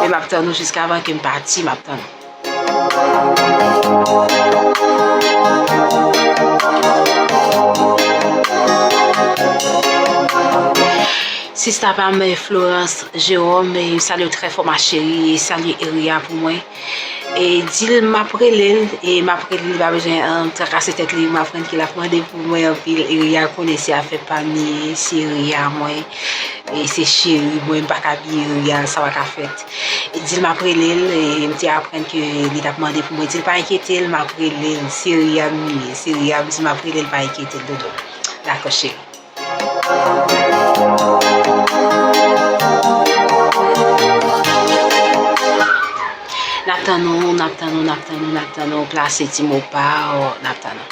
Men m ap tann ou jiskavan ke m pati, m ap tann ou. Sista pa m, Florence Jérôme, e, salye w trè fò, ma chérie, e salye Eria pou mwen. E di l m ap rele l, e m ap rele l, li pa bezwen, um, trakase tèt li, m aprann ke l ap mande pou mwen anpil, Eria konnen se afè pa m li ye, se Eria mwen. E se cheri mwen, m pa ka bliye Eria, sa pa ka fèt. E di l m ap rele l, e m te aprann ke li t ap mande pou mwen. Di l pa enkyete l, m ap rele l. Se Eria m li ye, se Eria m di m ap rele l, pa enkyete l, dodo. Dakò, cheri. N ap tann ou, n ap tann ou, n ap tann ou, n ap tann ou. Plase ti mo pa w, n ap tann ou.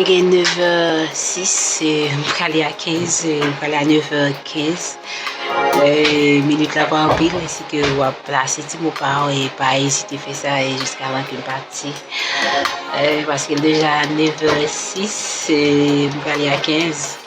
Gen nevè sis, e, m prale a kenz, e, m prale a nevè kenz. E, minit la pa anpil, si ke w ap plase ti mo pa w, e pa ezite fè sa, e jiskavan ke m pati. E, paske l deja nevè sis, e, m prale a kenz.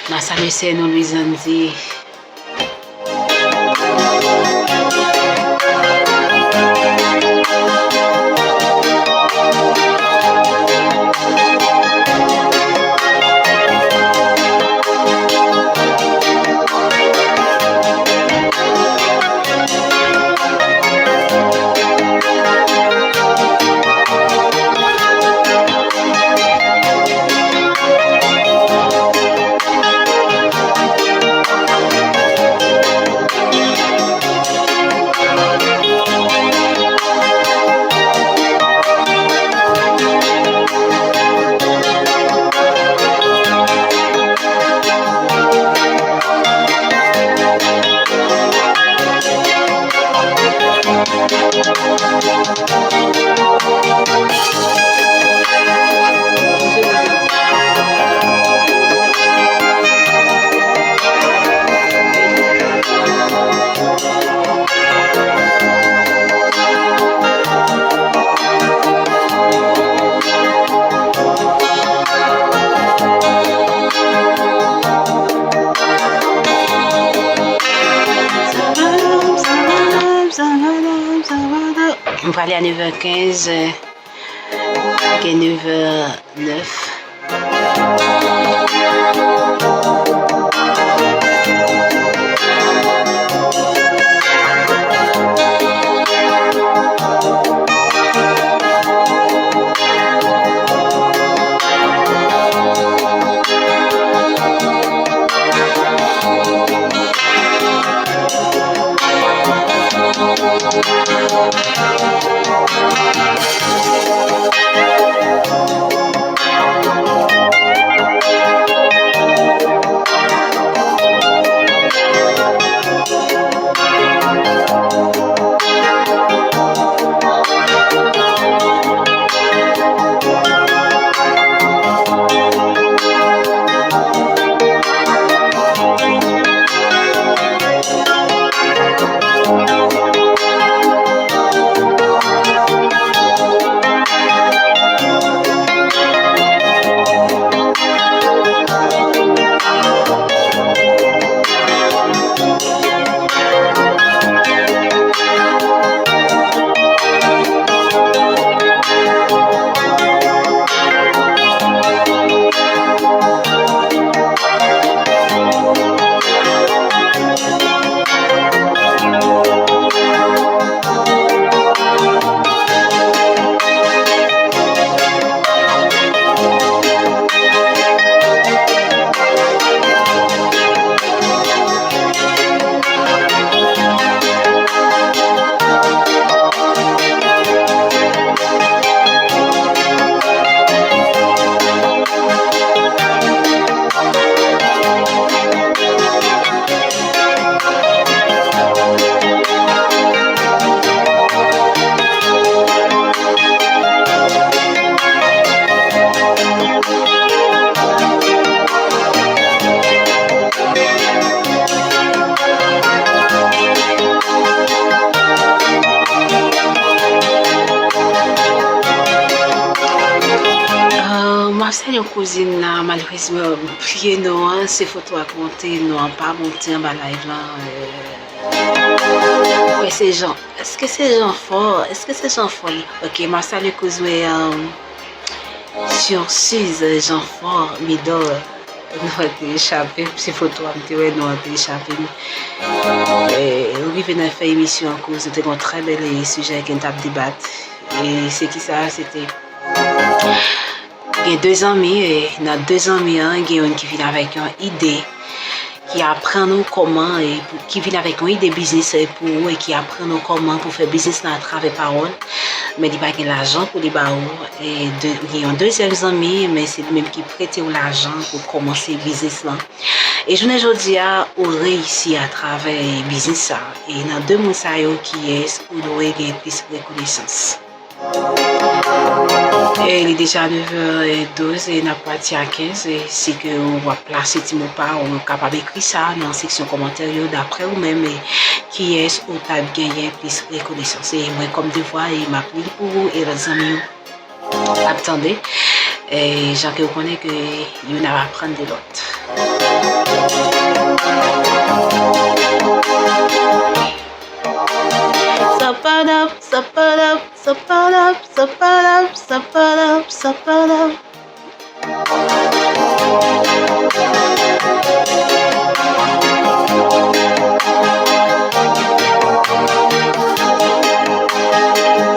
N a salye sè nou Lwizandi. M prale a nevè kenz, gen nevè nèf. Sa yon kouzin la, malerezman, m bliye non an, se foto a k monte, non an pa monte anba live lan. Mwen se Jan, èske se Jan Fò? Èske se Jan Fò li? Ok, m ap salye kouz mwen, um, Sursiz Jan Fò Midor. Non an te echape m, se foto a m te wè, non an te echape m. E, nou rive nan fen emisyon an, kouz nou te gen yon trè bèl, e, sijè ke n t ap debat. E se ki sa, se te Gen de zanmi, e nan de zanmi an, gen youn ki vin avèk yon ide, ki aprann ou kòman, e pou, ki vin avèk yon ide biznis, e pou ou, e ki aprann ou kòman pou fè biznis lan atravè pawòl, men li pa gen lajan pou li ba ou. E de, gen yon dezyèm zanmi, men se li menm ki prete w lajan pou kòmanse biznis lan. E jounen jodi a, ou reyisi atravè biznis sa. E nan de moun sa yo, kiyès ou dwe gen plis rekonesans? E li deja nèf è douz e n ap pati a kenz, e si ke w ap plase ti mo pa w, ou kapab ekri sa nan seksyon kòmantè yo, daprè ou menm, e kiyès ou t ap genyen plis rekonesans? E mwen kòm devwa, e m ap li l pou ou e lòt zanmi yo ap tande, e jan ke w konnen ke youn ap aprann de lòt. Sapadap, sapadap, sapadap, sapadap, sapadap, sapadap.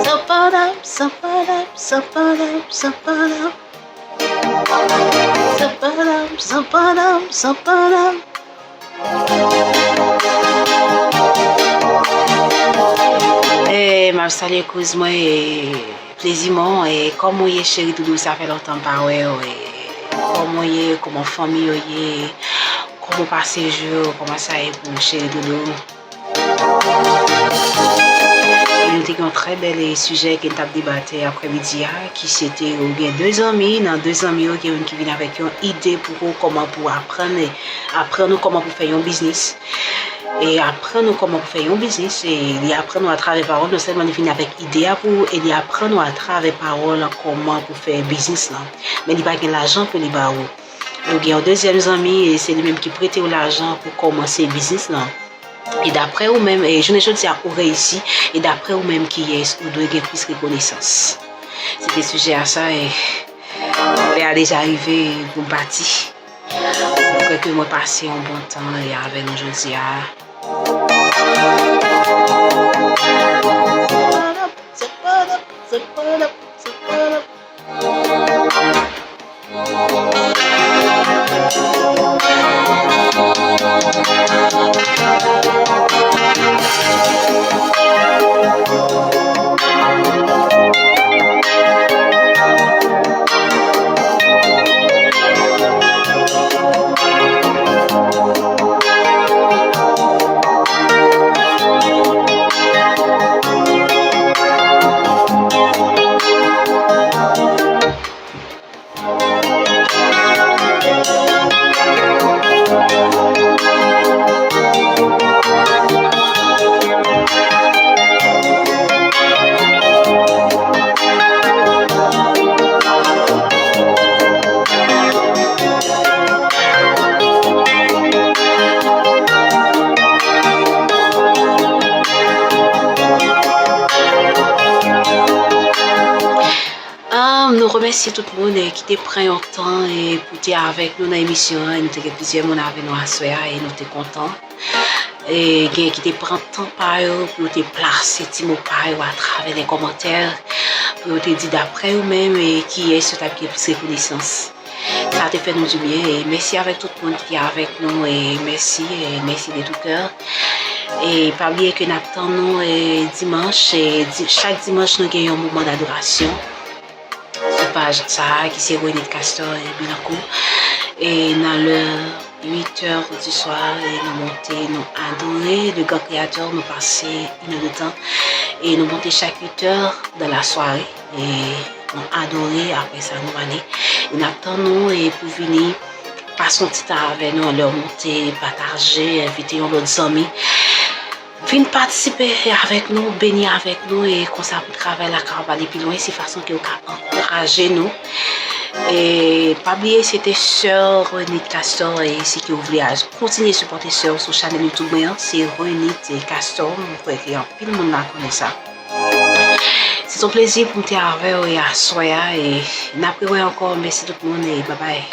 Sapadap, sapadap, sapadap, sapadap. Sapadap, sapadap, sapadap. E, m ap salye kouz mwen, e, Plezimon, e, kòman w ye cheri doudou, sa fè lontan m pa wè w, e, kòman w ye, kòman fanmi yo ye, kòman w pase jou yo, kòman sa ye pou ou cheri doudou? E nou te gen yon trè bèl, e, sijè ke n t ap debate aprèmidi a, ki se te ou gen de zanmi, nan de zanmi yo gen youn ki vin avèk yon ide pou ou kòman pou aprann, e, aprann ou kòman pou fè yon biznis. E aprann ou kòman pou fè yon biznis, e li aprann ou atravè pawòl, non sèlman li vin avèk ide a pou ou, e li aprann ou atravè pawòl kòman pou fè biznis lan. Men li pa gen lajan pou li ba ou. Ou gen yon dezyèm zanmi, e se li menm ki prete w lajan pou kòmanse biznis lan. E daprè ou menm, e jounen jodi a ou reyisi, e daprè ou menm kiyès ou dwe gen plis rekonesans? Se te sijè a sa, e lè a deja rive pou m pati. Mwen kwè ke mwen pase yon bon tan, e, avè nou jodi a. Ah, nou remèsye tout moun, eh, ki te pran yon tan, eh, pou te avèk nou nan emisyon an. Nou te gen plizyè moun avè nou aswè a, e nou te kontan. E gen ki te pran tan pa yo pou yo te plase ti mo pa yo atravè nan kòmantè, pou yo te di daprè yo menm, e kiyès yo t ap gen plis rekonesans. Sa te fè nou dibyen, e mèsi avèk tout moun ki te avèk nou, e mèsi, e mèsi de tout kè. E pa bliye ke n ap tann nou, e dimanch, e di, chak dimanch nou gen yon moman dadorasyon sou paj sa a ki se Renith Castor e Bilancourt. E nan lè uit è di swa, e nou monte, nou adore le gran Créateur, nou pase inèdtan. E nou monte chak uit è dan la sware. E nou adore, apre sa nou ale. E n ap tann nou, e pou vini pase yon ti tan avè nou, lè w monte, pataje, envite yon lòt zanmi. Vin patisipe avèk nou, beni avèk nou, e konsa pou travay la ka ap ale pi lwen, se fason ke w ka ankouraje nou. E pa bliye, se te sè Renit Castor, e si ke w vle al kontinye sipòte sè w sou chanèl YouTube mwen an, se Renit Castor, mwen kwè ke anpil moun la konnen sa. Se yon plezi pou m te avè w e aswè a, e n ap rewè ankò, mèsi tout moun e babay.